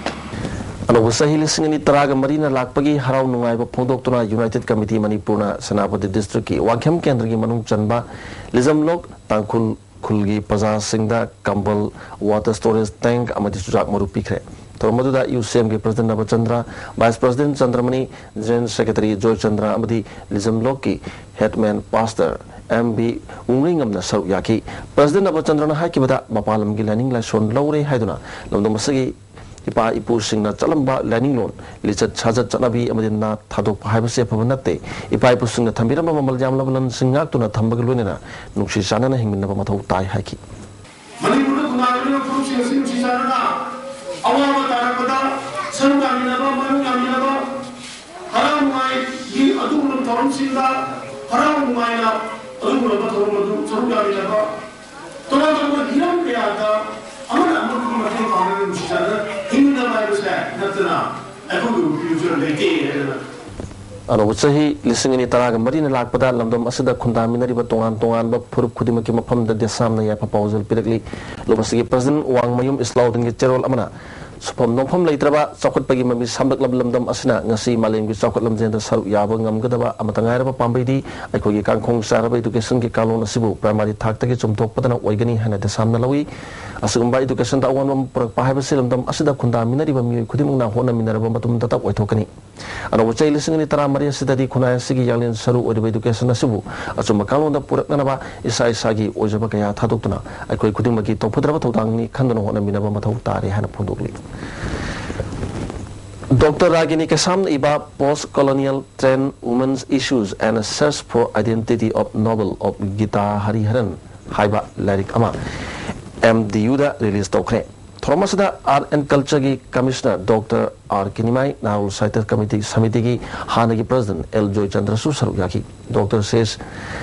ꯑꯅꯧꯕ ꯆꯍꯤ ꯂꯤꯁꯤꯡ ꯑꯅꯤ ꯇꯔꯥꯒ ꯃꯔꯤꯅ ꯂꯥꯛꯄꯒꯤ ꯍꯔꯥꯎ ꯅꯨꯡꯉꯥꯏꯕ ꯐꯣꯡꯗꯣꯛꯇꯨꯅ ꯌꯨꯅꯥꯏꯇꯦꯗ ꯀꯃꯤꯇꯤ ꯃꯅꯤꯄꯨꯔꯅ ꯁꯦꯅꯥꯄꯇꯤ ꯗꯤꯁꯇ꯭ꯔꯤꯛꯀꯤ ꯋꯥꯡꯈꯦꯝ ꯀꯦꯟꯗ꯭ꯔꯒꯤ ꯃꯅꯨꯡ ꯆꯟꯕ ꯂꯤꯖꯝꯂꯣꯛ ꯇꯥꯡꯈꯨꯜ ꯈꯨꯜꯒꯤ ꯄ꯭ꯔꯖꯥꯁꯤꯡꯗ ꯀꯝꯕꯜ, ꯋꯥꯇꯔ ꯁ꯭ꯇꯣꯔꯦꯖ ꯇꯦꯡꯛ ꯑꯃꯗꯤ ꯆꯨꯖꯥꯛ ꯃꯔꯨ ꯄꯤꯈ꯭ꯔꯦ꯫ ꯊꯧꯔꯝ ꯑꯗꯨꯗ ꯌꯨ ꯁꯤ ꯑꯦꯝꯒꯤ president Nabachandra, vice president Chandramani, general secretary Joychandra ꯑꯃꯗꯤ ꯂꯤꯖꯝꯂꯣꯛꯀꯤ ꯍꯦꯗꯃꯦꯟ ꯄꯥꯁꯇꯔ ꯑꯦꯝ ꯕꯤ ꯎꯡꯔꯩꯉꯝꯅ ꯁꯔꯨꯛ ꯌꯥꯈꯤ꯫ ꯄ꯭ꯔꯁꯤꯗꯦꯟꯠ ꯅꯕꯆꯟꯗ꯭ꯔꯅ ꯍꯥꯏꯈꯤꯕꯗ, ꯃꯄꯥꯟ ꯂꯝꯒꯤ ꯂꯥꯏꯅꯤꯡ ꯂꯥꯏꯁꯣꯟ ꯂꯧꯔꯦ ꯍꯥꯏꯗꯨꯅ ꯂꯝꯗꯝ ꯑꯁꯤꯒꯤ ꯏꯄꯥ ꯏꯄꯨꯁꯤꯡꯅ ꯆꯠꯂꯝꯕ ꯂꯥꯏꯅꯤꯡꯂꯣꯟ, ꯂꯤꯆꯠ ꯁꯥꯖꯠ, ꯆꯠꯅꯕꯤ ꯑꯃꯗꯤ ꯅꯥꯠ ꯊꯥꯗꯣꯛꯄ ꯍꯥꯏꯕꯁꯤ ꯑꯐꯕ ꯅꯠꯇꯦ꯫ ꯏꯄꯥ ꯏꯄꯨꯁꯤꯡꯅ ꯊꯝꯕꯤꯔꯝꯕ ꯃꯃꯜ ꯌꯥꯝꯂꯕ ꯂꯟꯁꯤꯡ ꯉꯥꯛꯇꯨꯅ ꯊꯝꯕꯒ ꯂꯣꯏꯅꯅ ꯅꯨꯡꯁꯤ ꯆꯥꯟꯅꯅ ꯍꯤꯡꯃꯤꯟꯅꯕ ꯃꯊꯧ ꯇꯥꯏ ꯍꯥꯏꯈꯤ꯫ ꯃꯅꯤꯄꯨꯔꯗ ꯈꯨꯟꯗꯥꯔꯤꯕ ꯐꯨꯔꯨꯞꯁꯤꯡ ꯑꯁꯤ ꯅꯨꯡꯁꯤ ꯆꯥꯟꯅꯅ ꯑꯋꯥꯕ ꯇꯥꯔꯛꯄꯗ ꯁꯔꯨꯛ ꯌꯥꯃꯤꯟꯅꯕ, ꯃꯔꯨꯞ ꯌꯥꯃꯤꯟꯅꯕ, ꯍꯔꯥꯎ ꯅꯨꯡꯉꯥꯏꯒꯤ ꯑꯗꯨꯒꯨꯝꯂꯕ ꯊꯧꯔꯝꯁꯤꯡꯗ ꯍꯔꯥꯎ ꯅꯨꯡꯉꯥꯏꯅ ꯑꯗꯨꯒꯨꯝꯂꯕ ꯊꯧꯔꯝ ꯑꯗꯨ ꯁꯔꯨꯛ ꯌꯥꯃꯤꯟꯅꯕ, ꯇꯣꯉꯥꯟ ꯇꯣꯉꯥꯟꯕ ꯍꯤꯔꯝ ꯀꯌꯥꯗ ꯑꯃꯅ ꯑꯃꯒꯤ ꯃꯇꯦꯡ ꯄꯥꯡꯅꯗꯨꯅ ꯅꯨꯡꯁꯤ ꯆꯥꯟꯅꯅ ꯍꯤꯡꯃꯤꯟꯅꯕ ꯍꯥꯏꯕꯁꯦ ꯅꯠꯇꯅ ꯑꯩꯈꯣꯏꯒꯤ future ꯂꯩꯇꯦ ꯍꯥꯏꯗꯅ ꯑꯅꯧꯕ ꯆꯍꯤ ꯂꯤꯁꯤꯡ ꯑꯅꯤ ꯇꯔꯥꯒ ꯃꯔꯤꯅ ꯂꯥꯛꯄꯗ ꯂꯝꯗꯝ ꯑꯁꯤꯗ ꯈꯨꯟꯗꯥꯃꯤꯟꯅꯔꯤꯕ ꯇꯣꯉꯥꯟ ꯇꯣꯉꯥꯟꯕ ꯐꯨꯔꯨꯞ ꯈꯨꯗꯤꯡꯃꯛꯀꯤ ꯃꯐꯝꯗ ꯗꯦꯁꯥꯝꯅ ꯌꯥꯏꯐ ꯄꯥꯎꯖꯦꯜ ꯄꯤꯔꯛꯂꯤ꯫ ꯂꯨꯞ ꯑꯁꯤꯒꯤ president ꯋꯥꯡꯃꯌꯨꯝ ꯏꯁꯂꯥꯎꯗꯤꯟꯒꯤ ꯆꯦꯔꯣꯜ ꯑꯃꯅ ꯁꯨꯐꯝ ꯅꯣꯝꯐꯝ ꯂꯩꯇ꯭ꯔꯕ ꯆꯥꯎꯈꯠꯄꯒꯤ ꯃꯃꯤ ꯁꯥꯝꯂꯛꯂꯕ ꯂꯝꯗꯝ ꯑꯁꯤꯅ ꯉꯁꯤ ꯃꯥꯂꯦꯝꯒꯤ ꯆꯥꯎꯈꯠ ꯂꯝꯖꯦꯜꯗ ꯁꯔꯨꯛ ꯌꯥꯕ ꯉꯝꯒꯗꯕ ꯑꯃꯠꯇ ꯉꯥꯏꯔꯕ ꯄꯥꯝꯕꯩꯗꯤ ꯑꯩꯈꯣꯏꯒꯤ ꯀꯥꯡꯈꯣꯡ ꯆꯥꯏꯔꯕ education ꯒꯤ ꯀꯥꯡꯂꯣꯟ ꯑꯁꯤꯕꯨ primary ꯊꯥꯛꯇꯒꯤ ꯆꯨꯝꯊꯣꯛꯄꯗꯅ ꯑꯣꯏꯒꯅꯤ ꯍꯥꯏꯅ ꯗꯦꯁꯥꯝꯅ ꯂꯧꯏ꯫ ꯑꯁꯤꯒꯨꯝꯕ education ꯗ ꯑꯑꯣꯟꯕ ꯑꯃ ꯄꯨꯔꯛꯄ ꯍꯥꯏꯕꯁꯤ ꯂꯝꯗꯝ ꯑꯁꯤꯗ ꯈꯨꯟꯗꯥꯃꯤꯟꯅꯔꯤꯕ ꯃꯤꯑꯣꯏ ꯈꯨꯗꯤꯡꯃꯛꯅ ꯍꯣꯠꯅꯃꯤꯟꯅꯔꯕ ꯃꯇꯨꯡꯗꯇ ꯑꯣꯏꯊꯣꯛꯀꯅꯤ꯫ ꯑꯅꯧꯕ ꯆꯍꯤ ꯂꯤꯁꯤꯡ ꯑꯅꯤ ꯇꯔꯥꯃꯔꯤ ꯑꯁꯤꯗꯗꯤ ꯈꯨꯟꯅꯥꯏ ꯑꯁꯤꯒꯤ ꯌꯥꯡꯂꯦꯟ ꯁꯔꯨ ꯑꯣꯏꯔꯤꯕ education ꯑꯁꯤꯕꯨ ꯑꯆꯨꯝꯕ ꯀꯥꯡꯂꯣꯟꯗ ꯄꯨꯔꯛꯅꯅꯕ ꯏꯁꯥ ꯏꯁꯥꯒꯤ ꯑꯣꯏꯖꯕ ꯀꯌꯥ ꯊꯥꯗꯣꯛꯇꯨꯅ ꯑꯩꯈꯣꯏ ꯈꯨꯗꯤꯡꯃꯛꯀꯤ ꯇꯧꯐꯗ꯭ꯔꯕ ꯊꯧꯗꯥꯡꯅꯤ ꯈꯟꯗꯨꯅ ꯍꯣꯠꯅꯃꯤꯟꯅꯕ ꯃꯊꯧ ꯇꯥꯔꯦ ꯍꯥꯏꯅ ꯐꯣꯡꯗꯣꯛꯂꯤ꯫ Doctor ꯔꯥꯒꯤꯅꯤ ꯀꯩꯁꯥꯝꯅ ꯏꯕ Post Colonial Trend, Women's Issues and Search for Identity of Novel of Gita Hariharan ꯍꯥꯏꯕ ꯂꯥꯏꯔꯤꯛ ꯑꯃ M D U ꯗ release ꯇꯧꯈ꯭ꯔꯦ꯫ ꯊꯧꯔꯝ ꯑꯁꯤꯗ Art and Culture ꯒꯤ Commissioner Doctor R ꯀꯦ ꯅꯤꯃꯥꯏ, ꯅꯥꯔꯣꯜ ꯁꯥꯍꯤꯇ꯭ꯌ ꯀꯃꯤꯇꯤ ꯁꯃꯤꯇꯤꯒꯤ ꯍꯥꯟꯅꯒꯤ President L ꯖꯣꯏꯆꯟꯗ꯭ꯔꯁꯨ ꯁꯔꯨꯛ ꯌꯥꯈꯤ꯫ Doctor ꯁꯦꯁ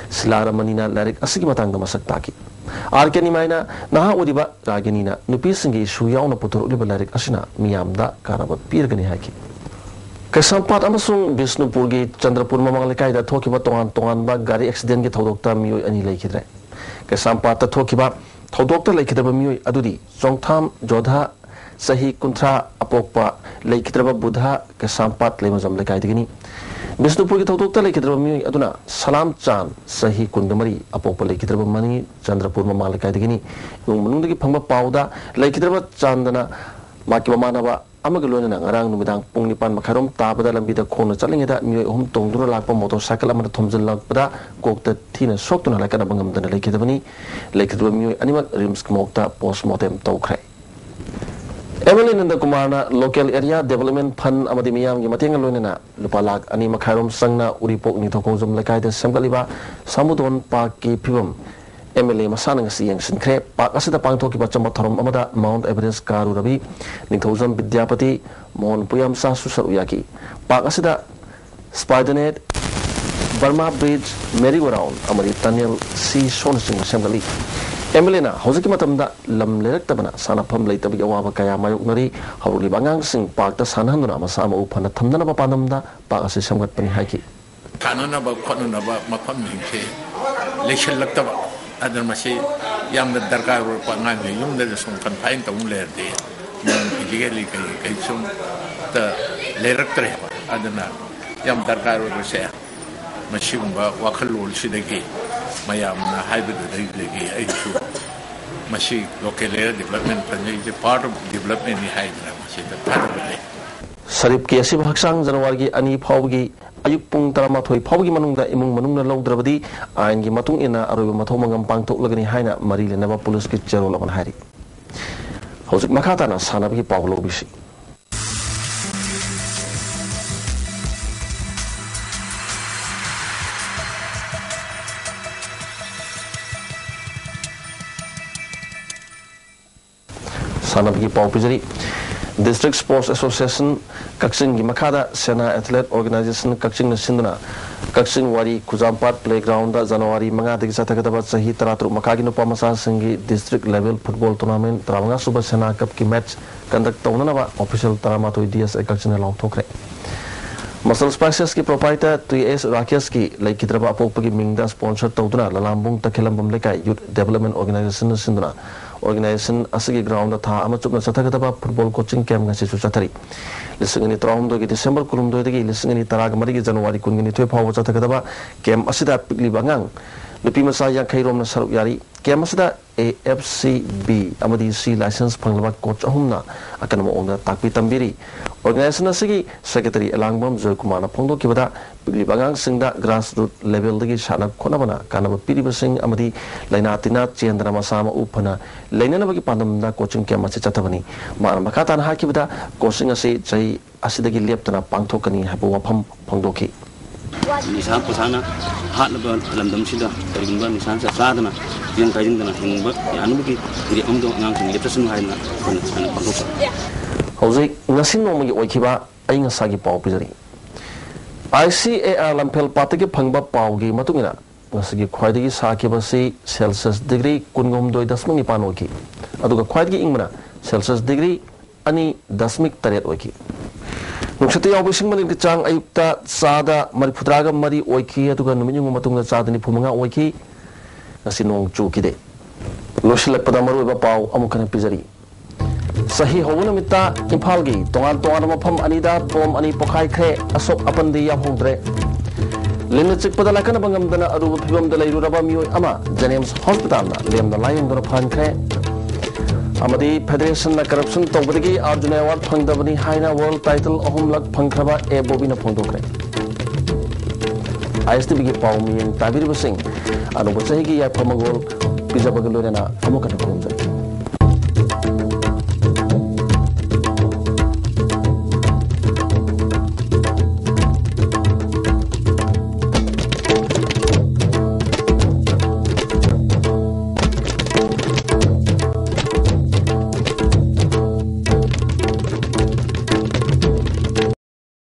ꯁꯤꯂꯥꯔꯥꯃꯅꯤꯅ ꯂꯥꯏꯔꯤꯛ ꯑꯁꯤꯒꯤ ꯃꯇꯥꯡꯗ ꯃꯁꯛ ꯇꯥꯛꯈꯤ꯫ R ꯀꯦ ꯅꯤꯃꯥꯏꯅ ꯅꯍꯥ ꯑꯣꯏꯔꯤꯕ ꯔꯥꯒꯤꯅꯤꯅ ꯅꯨꯄꯤꯁꯤꯡꯒꯤ issue ꯌꯥꯎꯅ ꯄꯨꯊꯣꯔꯛꯂꯤꯕ ꯂꯥꯏꯔꯤꯛ ꯑꯁꯤꯅ ꯃꯤꯌꯥꯝꯗ ꯀꯥꯟꯅꯕ ꯄꯤꯔꯒꯅꯤ ꯍꯥꯏꯈꯤ꯫ ꯀꯩꯁꯥꯝꯄꯥꯠ ꯑꯃꯁꯨꯡ ꯕꯤꯁꯅꯨꯄꯨꯔꯒꯤ ꯆꯟꯗ꯭ꯔꯄꯨꯔ ꯃꯃꯥꯡ ꯂꯩꯀꯥꯏꯗ ꯊꯣꯛꯈꯤꯕ ꯇꯣꯉꯥꯟ ꯇꯣꯉꯥꯟꯕ ꯒꯥꯔꯤ accident ꯀꯤ ꯊꯧꯗꯣꯛꯇ ꯃꯤꯑꯣꯏ ꯑꯅꯤ ꯂꯩꯈꯤꯗ꯭ꯔꯦ꯫ ꯀꯩꯁꯥꯝꯄꯥꯠꯇ ꯊꯣꯛꯈꯤꯕ ꯊꯧꯗꯣꯛꯇ ꯂꯩꯈꯤꯗ꯭ꯔꯕ ꯃꯤꯑꯣꯏ ꯑꯗꯨꯗꯤ ꯆꯣꯡꯊꯥꯝ ꯖꯣꯙꯥ, ꯆꯍꯤ ꯀꯨꯟꯊ꯭ꯔꯥ, ꯑꯄꯣꯛꯄ ꯂꯩꯈꯤꯗ꯭ꯔꯕ ꯕꯨꯙ, ꯀꯩꯁꯥꯝꯄꯥꯠ ꯂꯩꯃꯖꯝ ꯂꯩꯀꯥꯏꯗꯒꯤꯅꯤ꯫ ꯕꯤꯁꯅꯨꯄꯨꯔꯒꯤ ꯊꯧꯗꯣꯛꯇ ꯂꯩꯈꯤꯗ꯭ꯔꯕ ꯃꯤꯑꯣꯏ ꯑꯗꯨꯅ ꯁꯂꯥꯝ ꯆꯥꯟ, ꯆꯍꯤ ꯀꯨꯟꯒ ꯃꯔꯤ, ꯑꯄꯣꯛꯄ ꯂꯩꯈꯤꯗ꯭ꯔꯕ ꯃꯅꯤ, ꯆꯟꯗ꯭ꯔꯄꯨꯔ ꯃꯃꯥꯡ ꯂꯩꯀꯥꯏꯗꯒꯤꯅꯤ꯫ ꯏꯃꯨꯡ ꯃꯅꯨꯡꯗꯒꯤ ꯐꯪꯕ ꯄꯥꯎꯗ ꯂꯩꯈꯤꯗ꯭ꯔꯕ ꯆꯥꯟꯗꯅ ꯃꯍꯥꯛꯀꯤ ꯃꯃꯥꯟꯅꯕ ꯑꯃꯒ ꯂꯣꯏꯅꯅ ꯉꯔꯥꯡ ꯅꯨꯃꯤꯗꯥꯡ ꯄꯨꯡ ꯅꯤꯄꯥꯟ ꯃꯈꯥꯏꯔꯣꯝ ꯇꯥꯕꯗ ꯂꯝꯕꯤꯗ ꯈꯣꯡꯅ ꯆꯠꯂꯤꯉꯩꯗ ꯃꯤꯑꯣꯏ ꯑꯍꯨꯝ ꯇꯣꯡꯗꯨꯅ ꯂꯥꯛꯄ motorcycle ꯑꯃꯅ ꯊꯣꯝꯖꯤꯜꯂꯛꯄꯗ ꯀꯣꯛꯇ ꯊꯤꯅ ꯁꯣꯛꯇꯨꯅ ꯂꯥꯏꯀꯠꯅꯕ ꯉꯝꯗꯅ ꯂꯩꯈꯤꯗꯕꯅꯤ꯫ ꯂꯩꯈꯤꯗ꯭ꯔꯕ ꯃꯤꯑꯣꯏ ꯑꯅꯤꯃꯛ RIMS ꯀꯤ morgue ꯇ post mortem ꯇꯧꯈ꯭ꯔꯦ꯫ ꯑꯦꯝ ꯑꯦꯜ ꯑꯦ ꯅꯟꯗ ꯀꯨꯃꯥꯔꯅ local area development fund ꯑꯃꯗꯤ ꯃꯤꯌꯥꯝꯒꯤ ꯃꯇꯦꯡꯒ ꯂꯣꯏꯅꯅ ꯂꯨꯄꯥ ꯂꯥꯈ ꯑꯅꯤ ꯃꯈꯥꯏꯔꯣꯝ ꯆꯪꯅ ꯎꯔꯤꯄꯣꯛ ꯅꯤꯡꯊꯧꯈꯣꯡꯖꯝ ꯂꯩꯀꯥꯏꯗ ꯁꯦꯝꯒꯠꯂꯤꯕ ꯁꯥꯃꯨꯗꯣꯟ ꯄꯥꯔꯛꯀꯤ ꯐꯤꯕꯝ ꯑꯦꯝ ꯑꯦꯜ ꯑꯦ ꯃꯁꯥꯅ ꯉꯁꯤ ꯌꯦꯡꯁꯤꯟꯈ꯭ꯔꯦ꯫ ꯄꯥꯔꯛ ꯑꯁꯤꯗ ꯄꯥꯡꯊꯣꯛꯈꯤꯕ ꯑꯆꯝꯕ ꯊꯧꯔꯝ ꯑꯃꯗ Mount Everest ꯀꯥꯔꯨꯔꯕꯤ ꯅꯤꯡꯊꯧꯖꯝ ꯕꯤꯗ꯭ꯌꯥꯄꯇꯤ, ꯃꯣꯍꯟ ꯄꯨꯌꯥꯝꯆꯥꯁꯨ ꯁꯔꯨꯛ ꯌꯥꯈꯤ꯫ ꯄꯥꯔꯛ ꯑꯁꯤꯗ Spidernet, Burma Bridge, merry-go-round ꯑꯃꯗꯤ tunnel, seesawꯅꯆꯤꯡꯕ ꯁꯦꯝꯒꯠꯂꯤ꯫ ꯑꯦꯝ ꯑꯦꯜ ꯑꯦꯅ ꯍꯧꯖꯤꯛꯀꯤ ꯃꯇꯝꯗ ꯂꯝ ꯂꯩꯔꯛꯇꯕꯅ ꯁꯥꯟꯅꯐꯝ ꯂꯩꯇꯕꯒꯤ ꯑꯋꯥꯕ ꯀꯌꯥ ꯃꯥꯌꯣꯛꯅꯔꯤ꯫ ꯍꯧꯔꯛꯂꯤꯕ ꯑꯉꯥꯡꯁꯤꯡ ꯄꯥꯔꯛꯇ ꯁꯥꯟꯅꯍꯟꯗꯨꯅ ꯃꯁꯥ ꯃꯎ ꯐꯅ ꯊꯝꯅꯅꯕ ꯄꯥꯟꯗꯝꯗ ꯄꯥꯔꯛ ꯑꯁꯤ ꯁꯦꯝꯒꯠꯄꯅꯤ ꯍꯥꯏꯈꯤ꯫ ꯁꯥꯟꯅꯅꯕ ꯈꯣꯠꯅꯅꯕ ꯃꯐꯝꯁꯤꯡꯁꯦ ꯂꯩꯁꯤꯜꯂꯛꯇꯕ, ꯑꯗꯨꯅ ꯃꯁꯤ ꯌꯥꯝꯅ ꯗꯔꯀꯥꯔ ꯑꯣꯏꯔꯛꯄ꯫ ꯑꯉꯥꯡꯁꯤꯡ ꯌꯨꯝꯗꯗ ꯁꯨꯝ confine ꯇꯧ ꯂꯩꯔꯗꯤ ꯃꯣꯏ physically ꯀꯩ ꯀꯩ ꯁꯨꯝ ꯇ ꯂꯩꯔꯛꯇ꯭ꯔꯦꯕ꯫ ꯑꯗꯨꯅ ꯌꯥꯝ ꯗꯔꯀꯥꯔ ꯑꯣꯏꯕꯁꯦ ꯃꯁꯤꯒꯨꯝꯕ ꯋꯥꯈꯜꯂꯣꯟꯁꯤꯗꯒꯤ, ꯃꯌꯥꯝꯅ ꯍꯥꯏꯕꯗꯨꯗꯒꯤ ꯑꯩꯁꯨ ꯃꯁꯤ local area development fund say part of development ꯅꯤ ꯍꯥꯏꯗꯅ ꯃꯁꯤꯗ ꯊꯥꯗꯕꯅꯤ꯫ ꯁꯔꯤꯞꯀꯤ ꯑꯁꯤꯕ ꯍꯛꯆꯥꯡ ꯖꯅꯋꯥꯔꯤꯒꯤ ꯑꯅꯤ ꯐꯥꯎꯕꯒꯤ ꯑꯌꯨꯛ ꯄꯨꯡ ꯇꯔꯥꯃꯥꯊꯣꯏ ꯐꯥꯎꯕꯒꯤ ꯃꯅꯨꯡꯗ ꯏꯃꯨꯡ ꯃꯅꯨꯡꯅ ꯂꯧꯗ꯭ꯔꯕꯗꯤ ꯑꯥꯏꯟꯒꯤ ꯃꯇꯨꯡ ꯏꯟꯅ ꯑꯔꯣꯏꯕ ꯃꯊꯧ ꯃꯉꯝ ꯄꯥꯡꯊꯣꯛꯂꯒꯅꯤ ꯍꯥꯏꯅ ꯃꯔꯤ ꯂꯩꯅꯕ ꯄꯨꯂꯤꯁꯀꯤ ꯆꯦꯔꯣꯜ ꯑꯃꯅ ꯍꯥꯏꯔꯤ꯫ ꯍꯧꯖꯤꯛ ꯃꯈꯥ ꯇꯥꯅ ꯁꯥꯟꯅꯕꯒꯤ ꯄꯥꯎ ꯂꯧꯕꯤꯁꯤ꯫ ꯁꯥꯟꯅꯕꯒꯤ ꯄꯥꯎ ꯄꯤꯖꯔꯤ꯫ District Sports Association ꯀꯛꯆꯤꯡꯒꯤ ꯃꯈꯥꯗ ꯁꯦꯅꯥ Athlete Organisation ꯀꯛꯆꯤꯡꯅ ꯁꯤꯟꯗꯨꯅ ꯀꯛꯆꯤꯡ ꯋꯥꯔꯤ ꯈꯨꯖꯥꯝꯄꯥꯠ playground ꯗ ꯖꯅꯋꯥꯔꯤ ꯃꯉꯥꯗꯒꯤ ꯆꯠꯊꯒꯗꯕ ꯆꯍꯤ ꯇꯔꯥꯇꯔꯨꯛ ꯃꯈꯥꯒꯤ ꯅꯨꯄꯥ ꯃꯆꯥꯁꯤꯡꯒꯤ district level football tournament ꯇꯔꯥꯃꯉꯥ ꯁꯨꯕ ꯁꯦꯅꯥ cup ꯀꯤ match conduct ꯇꯧꯅꯅꯕ official ꯇꯔꯥꯃꯥꯊꯣꯏ D S A ꯀꯛꯆꯤꯡꯅ ꯂꯥꯎꯊꯣꯛꯈ꯭ꯔꯦ꯫ Muscle Spices ꯀꯤ proprietor ꯇꯨ ꯑꯦꯁ ꯔꯥꯀꯦꯁꯀꯤ ꯂꯩꯈꯤꯗ꯭ꯔꯕ ꯑꯄꯣꯛꯄꯒꯤ ꯃꯤꯡꯗ sponsor ꯇꯧꯗꯨꯅ ꯂꯂꯥꯝꯕꯨꯡ ꯇꯈꯦꯂꯝꯕꯝ ꯂꯩꯀꯥꯏ Youth Development Organisation ꯅ ꯁꯤꯟꯗꯨꯅ organization ꯑꯁꯤꯒꯤ ground ꯗ ꯊꯥ ꯑꯃ ꯆꯨꯞꯅ ꯆꯠꯊꯒꯗꯕ football coaching camp ꯉꯁꯤꯁꯨ ꯆꯠꯊꯔꯤ꯫ ꯂꯤꯁꯤꯡ ꯑꯅꯤ ꯇꯔꯥꯍꯨꯝꯗꯣꯏꯒꯤ December ꯀꯨꯟꯍꯨꯝꯗꯣꯏꯗꯒꯤ ꯂꯤꯁꯤꯡ ꯑꯅꯤ ꯇꯔꯥꯒ ꯃꯔꯤꯒꯤ January ꯀꯨꯟꯒ ꯅꯤꯊꯣꯏ ꯐꯥꯎꯕ ꯆꯠꯊꯒꯗꯕ camp ꯑꯁꯤꯗ ꯄꯤꯛꯂꯤꯕ ꯑꯉꯥꯡ ꯅꯨꯄꯤ ꯃꯆꯥ ꯌꯥꯡꯈꯩ ꯔꯣꯝꯅ ꯁꯔꯨꯛ ꯌꯥꯔꯤ꯫ Camp ꯑꯁꯤꯗ A F C B ꯑꯃꯗꯤ C license ꯐꯪꯂꯕ coach ꯑꯍꯨꯝꯅ ꯑꯀꯟꯕ ꯃꯑꯣꯡꯗ ꯇꯥꯛꯄꯤ ꯇꯝꯕꯤꯔꯤ꯫ ꯑꯣꯔꯒꯅꯥꯏꯖꯦꯁꯟ ꯑꯁꯤꯒꯤ ꯁꯦꯀ꯭ꯔꯦꯇꯔꯤ ꯑꯦꯂꯥꯡꯕꯝ ꯖꯣꯏꯀꯨꯃꯥꯔꯅ ꯐꯣꯡꯗꯣꯛꯈꯤꯕꯗ, ꯄꯤꯛꯂꯤꯕ ꯑꯉꯥꯡꯁꯤꯡꯗ ꯒ꯭ꯔꯥꯁꯔꯨꯠ ꯂꯦꯚꯦꯜꯗꯒꯤ ꯁꯥꯟꯅ ꯈꯣꯠꯅꯕꯅ ꯀꯥꯟꯅꯕ ꯄꯤꯔꯤꯕꯁꯤꯡ ꯑꯃꯗꯤ ꯂꯥꯏꯅꯥ ꯇꯤꯟꯅꯥ ꯆꯦꯟꯗꯅ ꯃꯁꯥ ꯃꯎ ꯐꯅ ꯂꯩꯅꯅꯕꯒꯤ ꯄꯥꯟꯗꯝꯗ ꯀꯣꯆꯤꯡ ꯀꯦꯝꯞ ꯑꯁꯤ ꯆꯠꯊꯕꯅꯤ꯫ ꯃꯥꯅ ꯃꯈꯥ ꯇꯥꯅ ꯍꯥꯏꯈꯤꯕꯗ, ꯀꯣꯆꯤꯡ ꯑꯁꯤ ꯆꯍꯤ ꯑꯁꯤꯗꯒꯤ ꯂꯦꯞꯇꯅ ꯄꯥꯡꯊꯣꯛꯀꯅꯤ ꯍꯥꯏꯕ ꯋꯥꯐꯝ ꯐꯣꯡꯗꯣꯛꯈꯤ꯫ ꯅꯤꯁꯥ ꯄꯁꯥꯅ ꯍꯥꯠꯂꯕ ꯂꯝꯗꯝꯁꯤꯗ ꯀꯔꯤꯒꯨꯝꯕ ꯅꯤꯁꯥ ꯆꯥꯗꯅ ꯇꯤꯟ ꯀꯥꯏꯁꯤꯟꯗꯅ ꯍꯤꯡꯕ ꯌꯥꯅꯕꯒꯤ ꯐꯤꯔꯦꯞ ꯑꯃꯗꯣ ꯑꯉꯥꯡꯁꯤꯡ ꯂꯦꯞꯆꯁꯅꯨ ꯍꯥꯏꯗꯅ ꯑꯩꯈꯣꯏꯅ ꯁꯨꯃꯥꯏꯅ ꯐꯣꯡꯗꯣꯛꯆꯔꯤ꯫ ꯍꯧꯖꯤꯛ ꯉꯁꯤ ꯅꯣꯡꯃꯒꯤ ꯑꯣꯏꯈꯤꯕ ꯑꯏꯪ ꯑꯁꯥꯒꯤ ꯄꯥꯎ ꯄꯤꯖꯔꯤ꯫ ꯑꯥꯏ ꯁꯤ ꯑꯦ ꯑꯥꯔ ꯂꯝꯐꯦꯜ ꯄꯥꯠꯇꯒꯤ ꯐꯪꯕ ꯄꯥꯎꯒꯤ ꯃꯇꯨꯡ ꯏꯟꯅ, ꯉꯁꯤꯒꯤ ꯈ꯭ꯋꯥꯏꯗꯒꯤ ꯁꯥꯈꯤꯕꯁꯤ ꯁꯦꯜꯁꯤꯌꯁ ꯗꯤꯒ꯭ꯔꯤ ꯀꯨꯟꯍꯨꯝꯗꯣꯏ ꯗꯁꯃꯤꯛ ꯅꯤꯄꯥꯟ ꯑꯣꯏꯈꯤ, ꯑꯗꯨꯒ ꯈ꯭ꯋꯥꯏꯗꯒꯤ ꯏꯪꯕꯅ ꯁꯦꯜꯁꯤꯌꯁ ꯗꯤꯒ꯭ꯔꯤ ꯑꯅꯤ ꯗꯁꯃꯤꯛ ꯇꯔꯦꯠ ꯑꯣꯏꯈꯤ꯫ ꯅꯨꯡꯁꯤꯠꯇ ꯌꯥꯎꯕ ꯏꯁꯤꯡ ꯃꯅꯤꯟꯒꯤ ꯆꯥꯡ ꯑꯌꯨꯛꯇ ꯆꯥꯗ ꯃꯔꯤꯐꯨꯇꯔꯥꯒ ꯃꯔꯤ ꯑꯣꯏꯈꯤ, ꯑꯗꯨꯒ ꯅꯨꯃꯤꯠ ꯌꯨꯡꯕ ꯃꯇꯨꯡꯗ ꯆꯥꯗ ꯅꯤꯐꯨ ꯃꯉꯥ ꯑꯣꯏꯈꯤ꯫ ꯉꯁꯤ ꯅꯣꯡ ꯆꯨꯈꯤꯗꯦ꯫ ꯂꯣꯏꯁꯤꯜꯂꯛꯄꯗ ꯃꯔꯨꯑꯣꯏꯕ ꯄꯥꯎ ꯑꯃꯨꯛ ꯍꯟꯅ ꯄꯤꯖꯔꯤ꯫ ꯆꯍꯤ ꯍꯧꯕ ꯅꯨꯃꯤꯠꯇ ꯏꯝꯐꯥꯜꯒꯤ ꯇꯣꯉꯥꯟ ꯇꯣꯉꯥꯟꯕ ꯃꯐꯝ ꯑꯅꯤꯗ ꯕꯣꯝ ꯑꯅꯤ ꯄꯣꯈꯥꯏꯈ꯭ꯔꯦ꯫ ꯑꯁꯣꯛ ꯑꯄꯟꯗꯤ ꯌꯥꯎꯍꯧꯗ꯭ꯔꯦ꯫ ꯂꯤꯟꯅ ꯆꯤꯛꯄꯗ ꯂꯥꯏꯀꯠꯅꯕ ꯉꯝꯗꯅ ꯑꯔꯨꯕ ꯐꯤꯕꯝꯗ ꯂꯩꯔꯨꯔꯕ ꯃꯤꯑꯣꯏ ꯑꯃ ꯖꯦꯅꯤꯝꯁ ꯍꯣꯁꯄꯤꯇꯥꯜꯗ ꯂꯦꯝꯅ ꯂꯥꯌꯦꯡꯗꯨꯅ ꯐꯍꯟꯈ꯭ꯔꯦ꯫ ꯑꯃꯗꯤ ꯐꯦꯗꯔꯦꯁꯟꯅ ꯀꯔꯞꯁꯟ ꯇꯧꯕꯗꯒꯤ ꯑꯔꯖꯨꯟ ꯑꯦꯋꯥꯔꯗ ꯐꯪꯗꯕꯅꯤ ꯍꯥꯏꯅ ꯋꯥꯔꯜꯗ ꯇꯥꯏꯇꯜ ꯑꯍꯨꯝꯂꯛ ꯐꯪꯈ꯭ꯔꯕ ꯑꯦ ꯕꯣꯕꯤꯅ ꯐꯣꯡꯗꯣꯛꯈ꯭ꯔꯦ꯫ ꯑꯥꯏ ꯑꯦꯁ ꯇꯤ ꯚꯤꯒꯤ ꯄꯥꯎ ꯃꯤꯠꯌꯦꯡ ꯇꯥꯕꯤꯔꯤꯕꯁꯤꯡ, ꯑꯅꯧꯕ ꯆꯍꯤꯒꯤ ꯌꯥꯏꯐ ꯃꯪꯒꯣꯜ ꯄꯤꯖꯕꯒ ꯂꯣꯏꯅꯅ ꯑꯃꯨꯛ ꯍꯟꯅ ꯈꯨꯔꯨꯝꯖꯔꯤ꯫